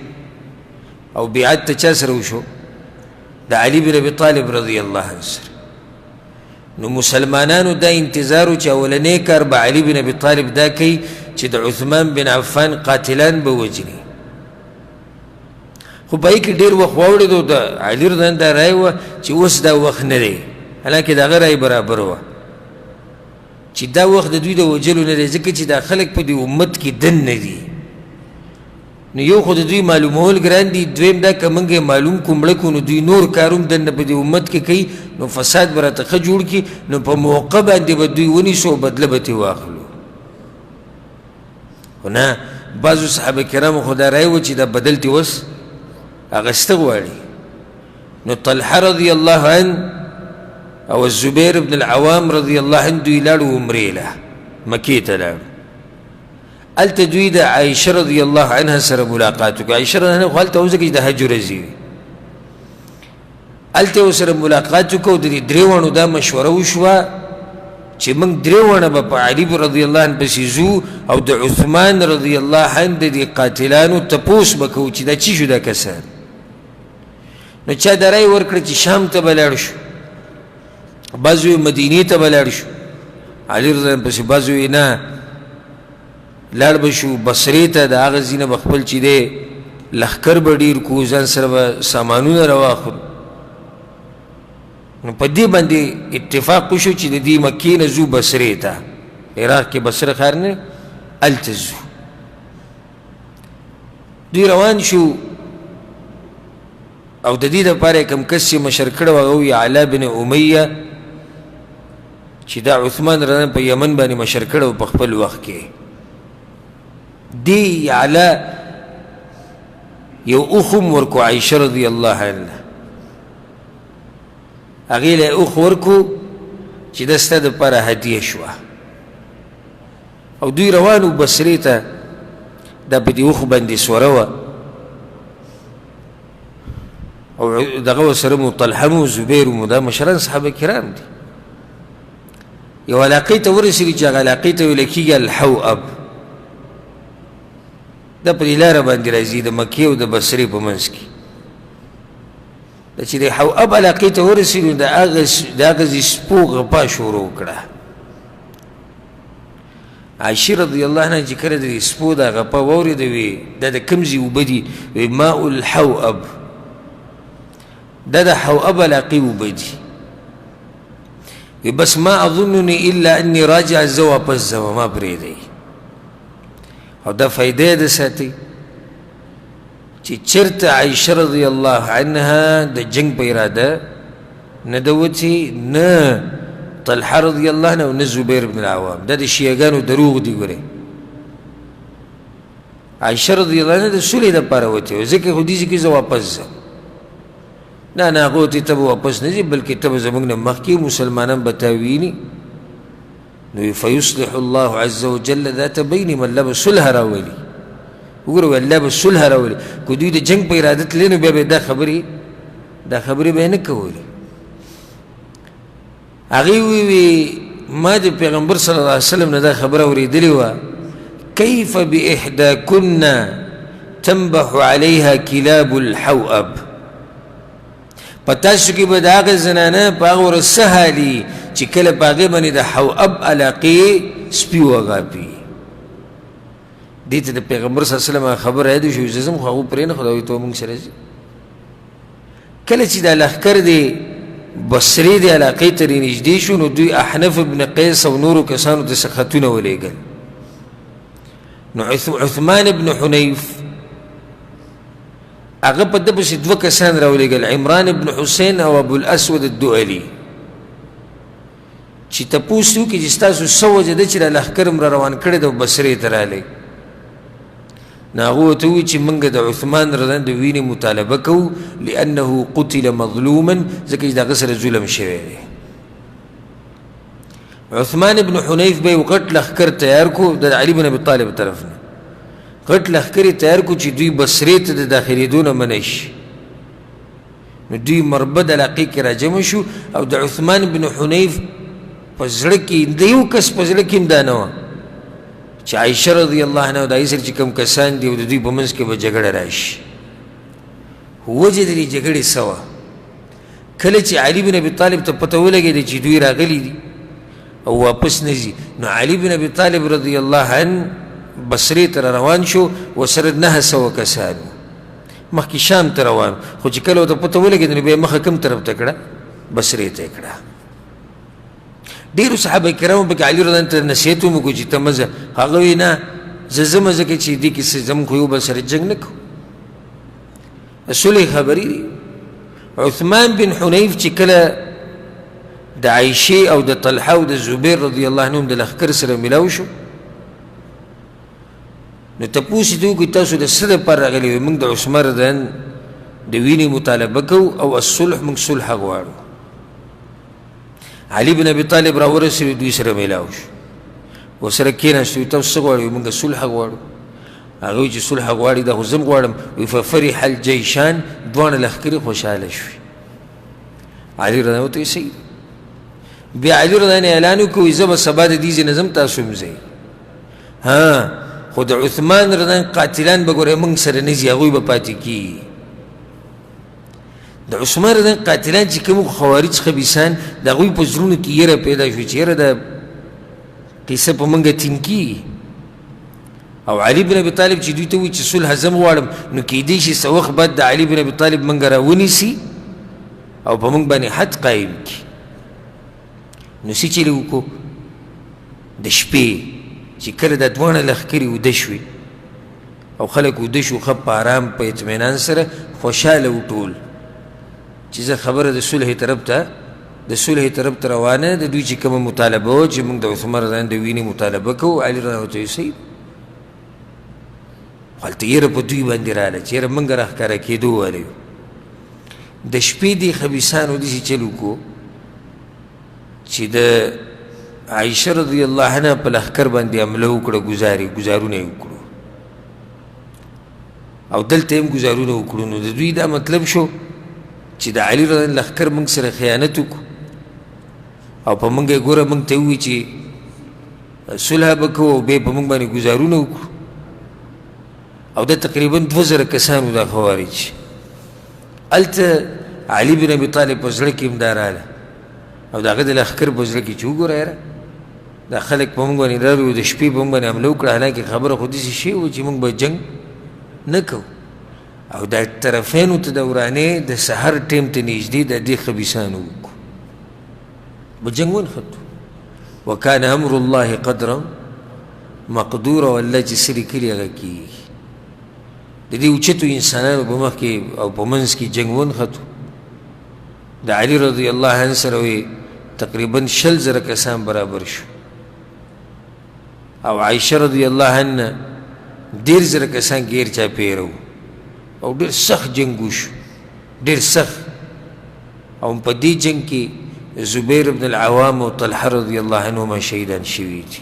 او بیعت ته چا سره وشو؟ د علی بن ابي طالب رضی الله عنه سره. نو مسلمانانو دا انتظار و چې اولنی کار به علی بن ابي طالب دا کوي چې د عثمان بن عفان قاتلان به وژني. خو په هغې کې ډېر وخت واوړېدو. د علي رضی الله دا رایه وه چې اوس دا وخت نه دی، حالانکه د هغه رایه برابر وه چې دا وخت د دوی د وژلو نه دی، ځکه چې دا خلک په دې امت کې دننه دي. نو یو خو د دوی معلومول ګران دي، دویم دا که موږ یې معلوم کړو مړه کړو نو دوی نور کار هم دننه په دې امت کې کوي، نو فساد به راته ښه جوړ کړي، نو په موقع باندې به دوی ونیسو او بدله به ترې واخلو. خو نه، بعضو صحابه کرامو خو دا رایه وه چې دا بدل ترې اوس اخیسته غواړي. نو طلحه رضی الله عنه او الزبیر بن العوام رضی الله عنه دوی لاړو عمرې له، مکې ته لاړو. هلته دوی د عایشه رضی الله عنها سره ملاقات وکړ. عایشه رضی الله عنها خو هلته وځه چې د حج ورځې وي، هلته یې ورسره ملاقات وکړ. او د دې درې واړو دا مشوره وشوه چې موږ درې واړه به په علي رضی الله عنه پسې ځو او د عثمان رضی الله عنه د دې قاتلانو تپوس به کوو چې دا چی شو دا کسان. نو چا دا رایه ورکړه چې شام ته به لاړ شو، بعضو یې مدینې ته به لاړ شو علي رضی الله عنه پسې، بعضو یې نه لاړ به شو بصرې ته، د هغه ځای نه به خپل چې دی لښکر به ډېر کړو، ځان سره به سامانونه راواخلو. نو په دې باندې اتفاق وشو چې د دې مکې نه ځو بصرې ته، عراق کې بصره ښار نه، هلته ځو. دوی روان شو او د دې دپاره یې کوم کس چې مشر کړی و هغه وي علا بن امیه، چې دا عثمان رضی په یمن باندې مشر کړی و په خپل وخت کې. دی علا یو اوښ هم ورکو عایشه رضی الله عنها، هغې له یې اوښ ورکو چې دا ستا دپاره هدیه شوه. او دوی روان وو بصرې ته، دا په دې اوښ باندې سوره وه او دغه ورسره مو طلحه مو زبیر مو، دا مشران صحابه کرام دي. یو علاقې ته ورسېږي چې هغه علاقې ته ویل کېږي الحوأب، دا په دې لاره باندې راځي د مکې او د بصرې په منځ کې. دا چې د حوأب علاقې ته ورسېږي د هغه ځای سپو غپا شروع کړه. عائشې رضی الله عنها چې کله د سپو دا غپا واورېده وی دا د کوم ځای اوبه دي؟ وی ماء الحوأب، دا د حوأب علاقې اوبه دي. وی بس ما اظنني الا اني راجع، زه واپس ځم، ما پرېږدئ. او دا فایده یې د ساتي چې چېرته عایشه رضی الله عنها د جنګ په اراده نه ده وتې، نه طلحه رضی الله عنه او نه زبیر بن العوام. دا د شیعهګانو دروغ دي. ګورئ عایشه رضی الله عنها د سولې دپاره وتې وه، ځکه خو دې ځکه زه واپس ځم. نه نه، هغه ورته ته به واپس نه ځې، بلکې ته به زموږ نه مخکې مسلمانان به تا ویني. نو فیصلح الله عز وجل ذات بینهم، الله به صلح راولي. وګوره الله به صلح راولي. که دوی د جنګ په اراده تللی نو بیا به دا خبرې به یې نه کولې. هغې ووی ما د پیغمبر صلی الله علیه وسلم نه دا خبره اورېدلې وه، کیف باحداکن تنبح علیها کلاب الحوأب. په تاسو کې به د هغې زنانه په هغه ورځ څه حالي چې کله په هغې باندې د حوأب علاقې سپي وغاپي. دې ته د پیغمبر صلی الله علیه وسلم خبره یاده شوه، زه ځم خو هغو پرې نه خو هغوی ته مونږ سره ځي. کله چې دا لښکر دی بصرې د علاقې ته رانږدې شو، نو دوی احنف ابن قیس او نورو کسانو ته څه خطونه ولېږل. نو عثمان ابن حنیف هغه په ده پسې دوه کسان راولېږل، عمران ابن حسین او ابو الاسود الدؤلي، چې تپوس یې وکړي چې ستاسو څه وجه ده چې دا لښکر هم را روان کړی دی او بصرې ته راغلی. نو هغه ورته وویل چې موږ د عثمان رضی د وینې مطالبه کوو، لأنه قتل مظلوما، ځکه چې د هغه سره ظلم شوی دی. عثمان ابن حنیف به یو غټ لښکر تیار کړو د علي بن ابي طالب طرف نه، غټ لښکر یې تیار کړو چې دوی بصرې ته د داخلېدو نه منع شي. نو دوی مربد علاقې کې راجمع شو، او د عثمان بن حنیف په زړه کې د یو کس په زړه کې هم دا نه وه چې عایشه رضی الله عنها او د هغې سره چې کوم کسان دي او د دوی په منځ کې به جګړه راشي. وجه د دې جګړې څه وه؟ کله چې علي بن ابي طالب ته پته ولګېده چې دوی راغلي دي او واپس نه ځي، نو علي بن ابي طالب رضی الله عنه بصرې ته روان شو، ورسره 900 کسان وو. مخکې شام ته روان، خو چې کله ورته پته ولګېده نو بیا یې مخه کوم طرف ته کړه؟ بصرې ته یې کړه. ډېرو صحابه کرامو پکې علي رضی الله ته نصیحت هم وکړو چې ته مه ځه. هغه وایي نه زه ځم، ځکه چې دې کې څه زموږ خو یو بل سره جنګ نه کوو، د صلح خبرې دي. عثمان بن حنیف چې کله د عایشې او د طلحه او د زبیر رضی الله عنهم د لښکر سره ملاو شو، نو تپوس یې وکړو تاسو د څه دپاره راغلي وئ؟ موږ د عثمان رضی الله د وینې مطالبه کوو او الصلح، موږ صلح غواړو. علي بن ابي طالب راورسېدو، دوی سره میلاو شو، ورسره کښېناستو، تاسو څه غواړئ؟ موږ صلح غواړو. هغه وایي چې صلح غواړي دا خو زه هم غواړم. وایي ففرح الجیشان، دواړه لښکرې خوشحاله شوې. علي رضی الله ته صحیح. بیا علي رضی الله اعلان وکړو، وایي زه به سبا د دې ځای نه ځم، تاسو هم ځئ. ها خو د عثمان رضی الله قاتلان به ګورئ موږ سره نه ځي، هغوی به پاتې کېږي. د عثمان رضی الله قاتلان چې کوم خوارج خبیثان، د هغوی په زړونو کې یره پیدا شوه چې یره دا قصه په موږ تینکېږي. او علي بن ابي طالب چې دوی ته وایي چې صلح زم غواړم، نو کیدای شي څه وخت بعد د علي بن ابي طالب موږ راونیسي او په موږ باندې حد قایم کړي. نو څه چلې وکړو؟ د شپې چې کله دا دواړه لښکرې وده شوې او خلک وده شو، ښه په ارام په اطمینان سره خوشحاله وو ټول، چې زه خبره د صلح طرف ته د صلح طرف ته روانه، د دوی چې کومه مطالبه وه چې موږ د عثمان رضی الله د وینې مطالبه کوو، علي رضی الله ته یې صحیح. خو هلته یره په دوی باندې راغله چې یره موږ راښکاره کېدو والي یو. د شپې دې خبیثانو داسې چل وکړو چې د عایشه رضی الله عنها په لښکر باندې حمله وکړه، ګزارونه یې وکړو او دلته یې هم ګزارونه وکړو. نو د دوی دا مطلب شو چې د علي رضی الله لښکر موږ سره خیانت وکړو او په موږ یې ګوره موږ ته ووایي چې صلح به کوو او بیا په موږ باندې ګزارونه وکړو. او دا تقریبا 2000 کسان وو دا خوارج. هلته علي بن ابي طالب په زړه کې هم دا راغله او د هغه د لښکر په زړه کې چې وګوره یاره دا خلک په موږ باندې راغلي د شپې په موږ باندې حمله وکړه، حالانکه خبره خو داسې شوې وه چې موږ به جنګ نه کوو. او دا طرفینو ته د ورانې د سحر ټیم ته نږدې د دې خبیثانو وکړو، به جنګ ونښتو. وکان امر الله قدرا مقدورا، او الله چې څه لیکلي هغه کېږي. د دې اوچتو انسانانو په مخ کې او په منځ کې جنګ ونښتو. د علي رضی الله عنه سره وی تقریبا 20,000 کسان برابر شو، او عایشه رضی الله عنها 1,500 کسان ګیر چاپېره وو، او ډېر سخت جنګ وشو، ډېر سخت. او په دې جنګ کې زبیر بن العوام او طلحه رضی الله عنهما شهیدان شوي دي.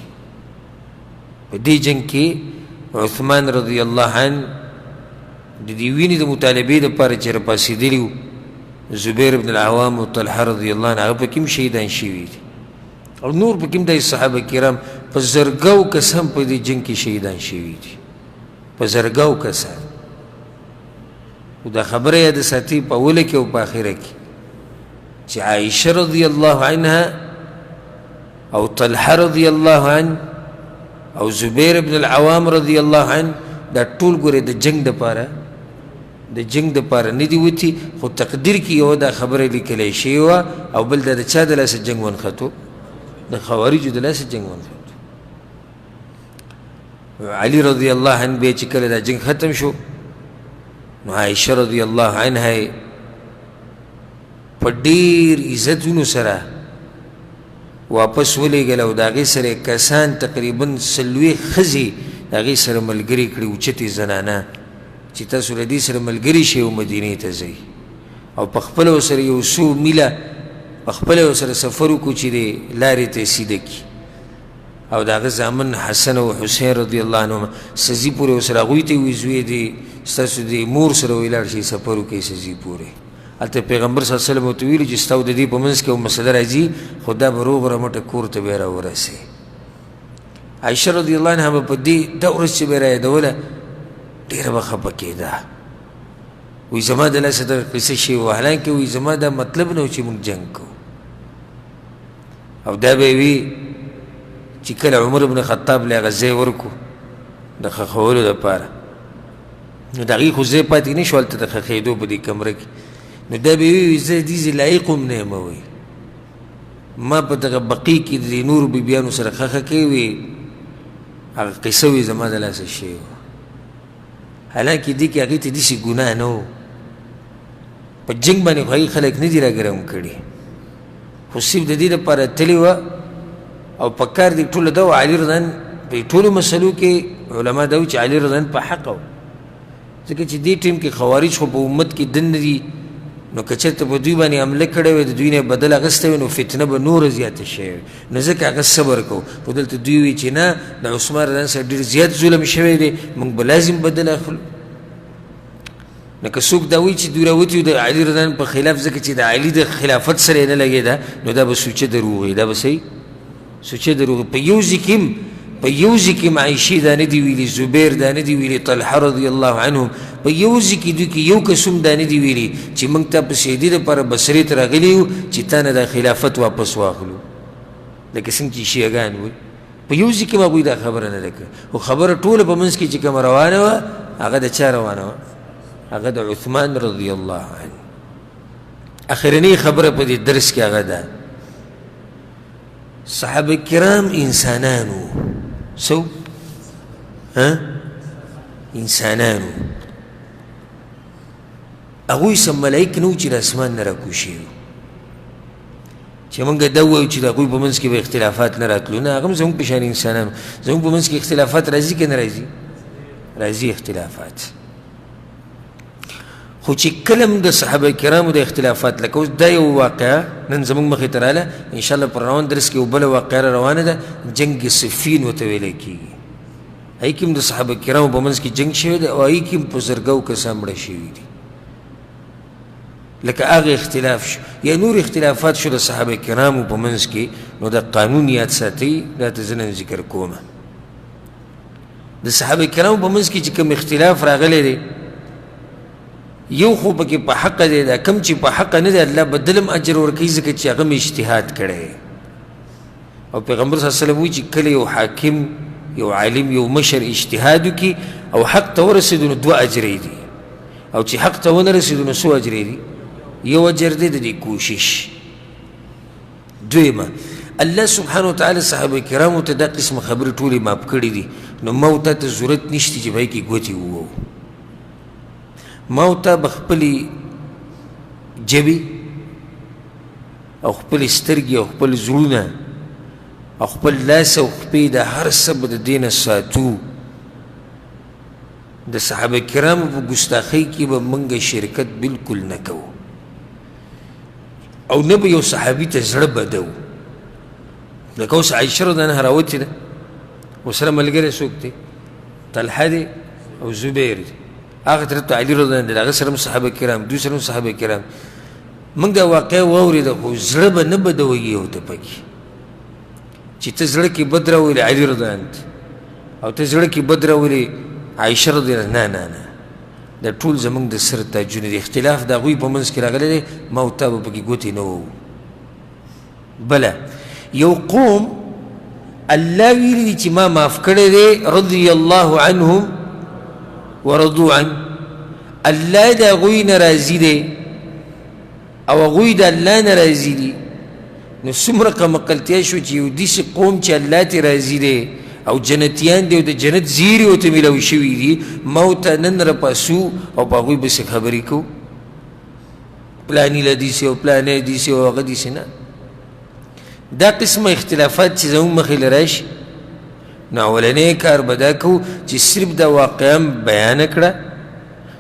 په دې جنګ کې عثمان رضی الله عنه د دې وینې د مطالبې دپاره چې راپاڅېدلي وو، زبیر بن العوام او طلحه رضی الله عنه هغه پکې هم شهیدان شوي دي، او نور پکې هم داسې صحابه کرام په زرګاو کسان په دې جنګ کې شهیدان شوي دي، په زرګاو کسان. خو دا خبره یاده ساتي په اوله کې او په آخره کې چې عایشه رضی الله عنها او طلحه رضی الله عنه او زبیر بن العوام رضی الله عنه دا ټول ګورې د جنګ دپاره، د جنګ دپاره نه دي وتي، خو تقدیر کې یوه دا خبره لیکلی شوې وه، او بل دا د چا د لاسه جنګ ونښتو؟ د خوارجو د لاسه جنګ ونښتو. علی رضی الله عنه بیا چې کله دا جنګ ختم شو، نو عایشه رضی الله عنها یې په ډېر عزتونو سره واپس ولېږله، او د هغې سره یې کسان تقریبا 40 ښځې د هغې سره ملګرې کړې، اوچتې زنانه، چې تاسو له دې سره ملګري شئ او مدینې ته ځئ، او په خپله ورسره یو څو میله په خپله ورسره سفر وکړو چې دې لارې ته یې سیده کړي. او د هغه زامن حسن او حسین رضی الله عنهما سزي پورې ورسره هغوی ته یې وویل، زوی دې ستاسو د مور سره وایي لاړ شئ سفر وکړئ سزي پورې. هلته پیغمبر صلی الله علیه وسلم ورته ویلي چې ستا او د دې په منځ کې یو مسله راځي، خو دا به روغ رمټه کور ته بیا راورسي. عایشه رضی الله عنها به په دې دا ورځ چې به یې رایادوله ډېره به خفه کېده، وایي زما د لاسه دغه قصه شوې وه، حالانکه وایي زما دا مطلب نه و چې موږ جنګ کوو. او دا به یې وي چې کله عمر بن خطاب له هغه ځای ورکړو د ښخولو دپاره، نو د هغې خو ځای پاتې نه شو هلته د ښخېدو په دې کمره کې، نو دا به یې وي زه دې ځای لایق هم نه یم، وایي ما په دغه بقیع کې د دې نورو بیبیانو سره ښخه کړې وي، هغه قصه وي زما د لاسه شوې وه. حالانکه دې کې هغې ته داسې ګناه نه و، په جنګ باندې خو هغې خلک نه دي راګرم کړي، خو صرف د دې لپاره تللې وه. او په کار دې ټوله دا وه، علي رضی الله عنه په ټولو مسلو کې علما دا وایي چې علي رضی الله عنه په حقه و، ځکه چې دې ټیم کې خوارج خو په امت کې دننه دي، نو که چېرته په دوی باندې حمله کړې وی، د دوی نه بدل اخیستی وی، نو فتنه به نوره زیاته شوې وی، نو ځکه هغه صبر کو. خو دلته دوی وایي چې نه، د عثمان رضی الله عنه سره ډېر زیات ظلم شوی دی، موږ به لازم بدل اخلو. نو که څوک دا وایي چې دوی راوتي د علي رضی الله عنه په خلاف، ځکه چې د علي د خلافت سره یې نه لګېده، نو دا به سوچه دروغ وي، دا به صحیح سوچه دروغ. په یو ځای کې هم، په یو ځای کې هم عایشې دا نه دي ویلي، زبیر دا نه دي ویلي، طلحه رضی الله عنهم په یو ځای کې دوی کې یو کس هم دا نه دي ویلي چې موږ ته په سیدي دپاره بصرې ته راغلي یو چې تا نه دا خلافت واپس واخلو، لکه څنګه چې شیعه ګان وایي. په یو ځای کې هم هغوی دا خبره نه ده کړې، خو خبره ټوله په منځ کې چې کومه روانه وه هغه د چا روانه وه؟ هغه د عثمان رضی الله عنه. اخرنۍ خبره په دې درس کې هغه ده، صحابه کرام انسانان وو، څه ها انسانان وو، هغوی څه ملایک نه وو چې د اسمان نه راکوز شوي وو، چې موږ دا ووایو چې د هغوی په منځ کې به اختلافات نه راتلو. نه، هغه هم زموږ په شان انسانان وو. زموږ په منځ کې اختلافات راځي که نه راځي؟ راځي اختلافات. خو چې کله هم د صحابه کرامو د اختلافات، لکه اوس دا یو واقعه نن زموږ مخې ته راله، انشاءالله پر روان درس کې یو بله واقعه را روانه ده، جنګ صفین ورته ویلی کېږي. هغې کې هم د صحابه کرامو په منځ کې جنګ شوی دی، او هغې کې هم په زرګاو کسان مړه شوي دي. لکه هغه اختلاف شو یا نور اختلافات شو د صحابه کرامو په منځ کې، نو د قانون یاد ساتئ، دا ته زه نن ذکر کوم. د صحابه کرامو په منځ کې چې کوم اختلاف راغلی دی، یو خو پکې په حق دی، دا کوم چې په حق نه دی الله بدل هم اجر ورکوي، ځکه چې هغه هم اجتهاد کړی. او پیغمبر صلی الله علیه وسلم وایي چې کله یو حاکم، یو عالم، یو مشر اجتهاد وکړي او حق ته ورسېدو نو دوه اجرې دي، او چې حق ته ونه رسېدو نو څو اجرې دي؟ یو اجر دی د دې کوشش. دویمه، الله سبحانه وتعالی صحابه کرامو ته دا قسم خبرې ټولې معاف کړې دي، نو ما او تا ته ضرورت نشته چې په هغې کې ګوتې ووهو. ما او تا به خپلې ژبې او خپلې سترګې او خپل زړونه او خپل لاس او خپې د هر څه به د دې نه ساتو. د صحابه کرامو په ګستاخۍ کې به موږ شرکت بالکل نه کوو، او نه به یو صحابي ته زړه بدوو. لکه اوس عایشه رضی الله عنها راوتې ده، ورسره ملګری څوک دی؟ طلحه دی او زبیر دی. هغه طرف ته علي رضی الله عنه دی، د هغه سره هم صحابه کرام، دوی سره هم صحابه کرام. موږ دا واقعه واورېده، خو زړه به نه بدوي یو ته پکې، چې ته زړه کې بد راولې علي رضی الله عنه او ته زړه کې بد راولې عایشه رضی الله عنها. نه نه نه، دا ټول زموږ د سر تاجونه دي. اختلاف د هغوی په منځ کې راغلی دی، ما او تا به پکې ګوتې نه وهو. بله یو قوم الله ویلي دي چې ما معاف کړی دی، رضی الله عنهم ورضو عنه، الله د هغوی نه راضي دی او هغوی د الله نه راضي دي. نو څومره کمقلتیا شو چې یو داسې قوم چې الله ترې راضي دی او جنتیان دی او د جنت زیري ورته میلاو شوي دي، ما او تا نن راپاسو او په هغوی پسې خبرې کوو، پلانی له داسې او پلانی داسې او هغه داسې. نه، دا قسمه اختلافات چې زموږ مخې له راشي، نو اولنی کار به دا کوو چې صرف دا واقعه بیانه کړه،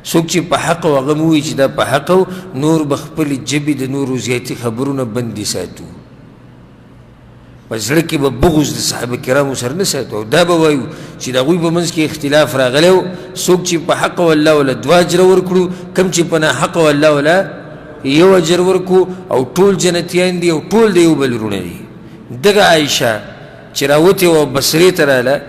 څوک چې په حق او هغه مو ووایي چې دا په حق و، نور به خپلې ژبې د نورو زیاتي خبرو نه بندې ساتو، په زړه کې به بغض د صحابه کرامو سره نه ساتو، او دا به وایو چې د هغوی په منځ کې اختلاف راغلی و، څوک چې په حق او الله وله دوه اجره ورکړو، کوم چې په ناحق او الله وله یو اجر ورکړو، او ټول جنتیان دي او ټول د یو بل وروڼه دي. دغه عایشه چې راوتې وه بصرې ته راله،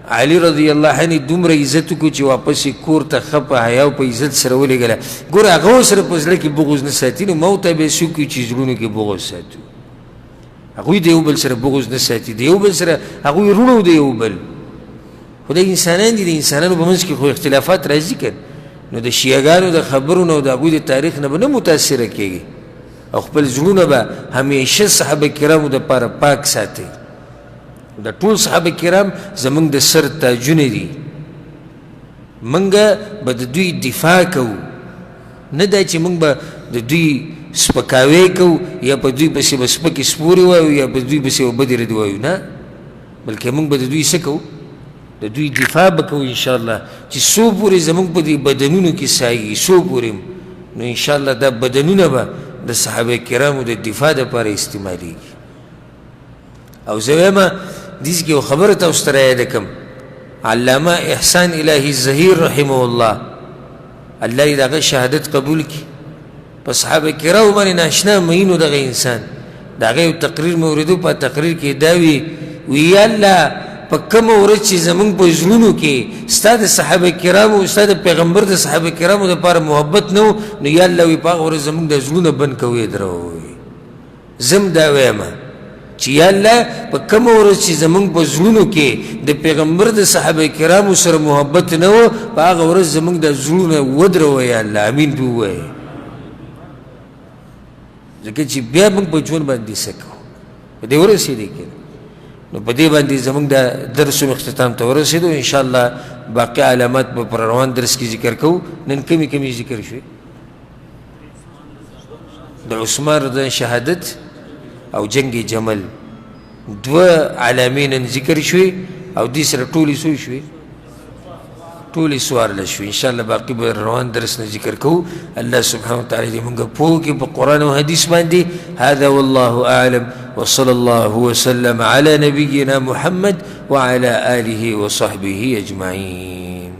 علي رضی الله عنه دومره عزت وکړو چې واپس یې کور ته ښه په حیا او په عزت سره ولېږله. ګوره هغه سره په زړه کې بغض نه ساتي، نو ما او ته به څوک وي چې زړونو کې بغض ساتو؟ هغوی د یو بل سره بغض نه ساتي، د یو بل سره هغوی وروڼه د یو بل، خو دا انسانان دي، د انسانانو په منځ کې خو اختلافات راځي که نو د شیعهګانو د خبرو نه او د هغوی د تاریخ نه به نه متاثره کېږي، او خپل زړونه به همیشه صحابه کرامو دپاره پاک ساتي. دا ټول صحابه کرام زموږ د سر تاجونه دي، موږ به د دوی دفاع کوو، نه دا چې موږ به د دوی سپکاوی کوو یا په دوی پسې به سپکې سپورې وایو یا په دوی پسې به بدې ردې وایو، نه، بلکې موږ به د دوی څه کوو؟ د دوی دفاع به کوو انشاءالله، چې څو پورې زموږ په دې بدنونو کې سایي، څو پورې، نو انشاءالله دا بدنونه به د صحابه کرامو د دفاع دپاره استعمالیږي. او زه وایم دې کې یو خبره تاسو ته رایاده کړم، علامه احسان الهي ظهیر رحمه الله، الله دې د هغه شهادت قبول کړي، په صحابه کرامو باندې ناشنا مئینو دغه انسان، د هغه یو تقریر مې اورېدو، په تقریر کې دا وي، وي یا الله په کومه ورځ چې زموږ په زړونو کې ستا د صحابه کرامو، ستا د پیغمبر د صحابه کرامو دپاره محبت نه و، نو یا الله وي په هغه ورځ زموږ د زړونه بند کوي دروي. زه هم دا وایم چې یا الله په کومه ورځ چې زموږ په زړونو کې د پیغمبر د صحابه کرامو سره محبت نه و، په هغه ورځ زموږ د زړونه ودروه یا الله، امین پرې ووایې. ځکه چې بیا موږ په ژوند باندې څه کوو، په دې ورسېدې که نه؟ نو په دې باندې زموږ د درس هم اختتام ته ورسېدو. انشاءالله باقي علامات به په روان درس کې ذکر کوو. نن کمې کمې ذکر شوې؟ د عثمان رضی شهادت او جنگ جمل دوه علامې نن ذکر شوې، او دې سره ټولې څو شوې؟ ټولې څوارلس شوې. انشاءالله باقي به روان درس نه ذکر کوو. الله سبحانه وتعالی دې موږ پوه کړي په قرآن او حدیث باندې. هذا والله أعلم، وصلى الله وسلم على نبينا محمد وعلى آله وصحبه أجمعين.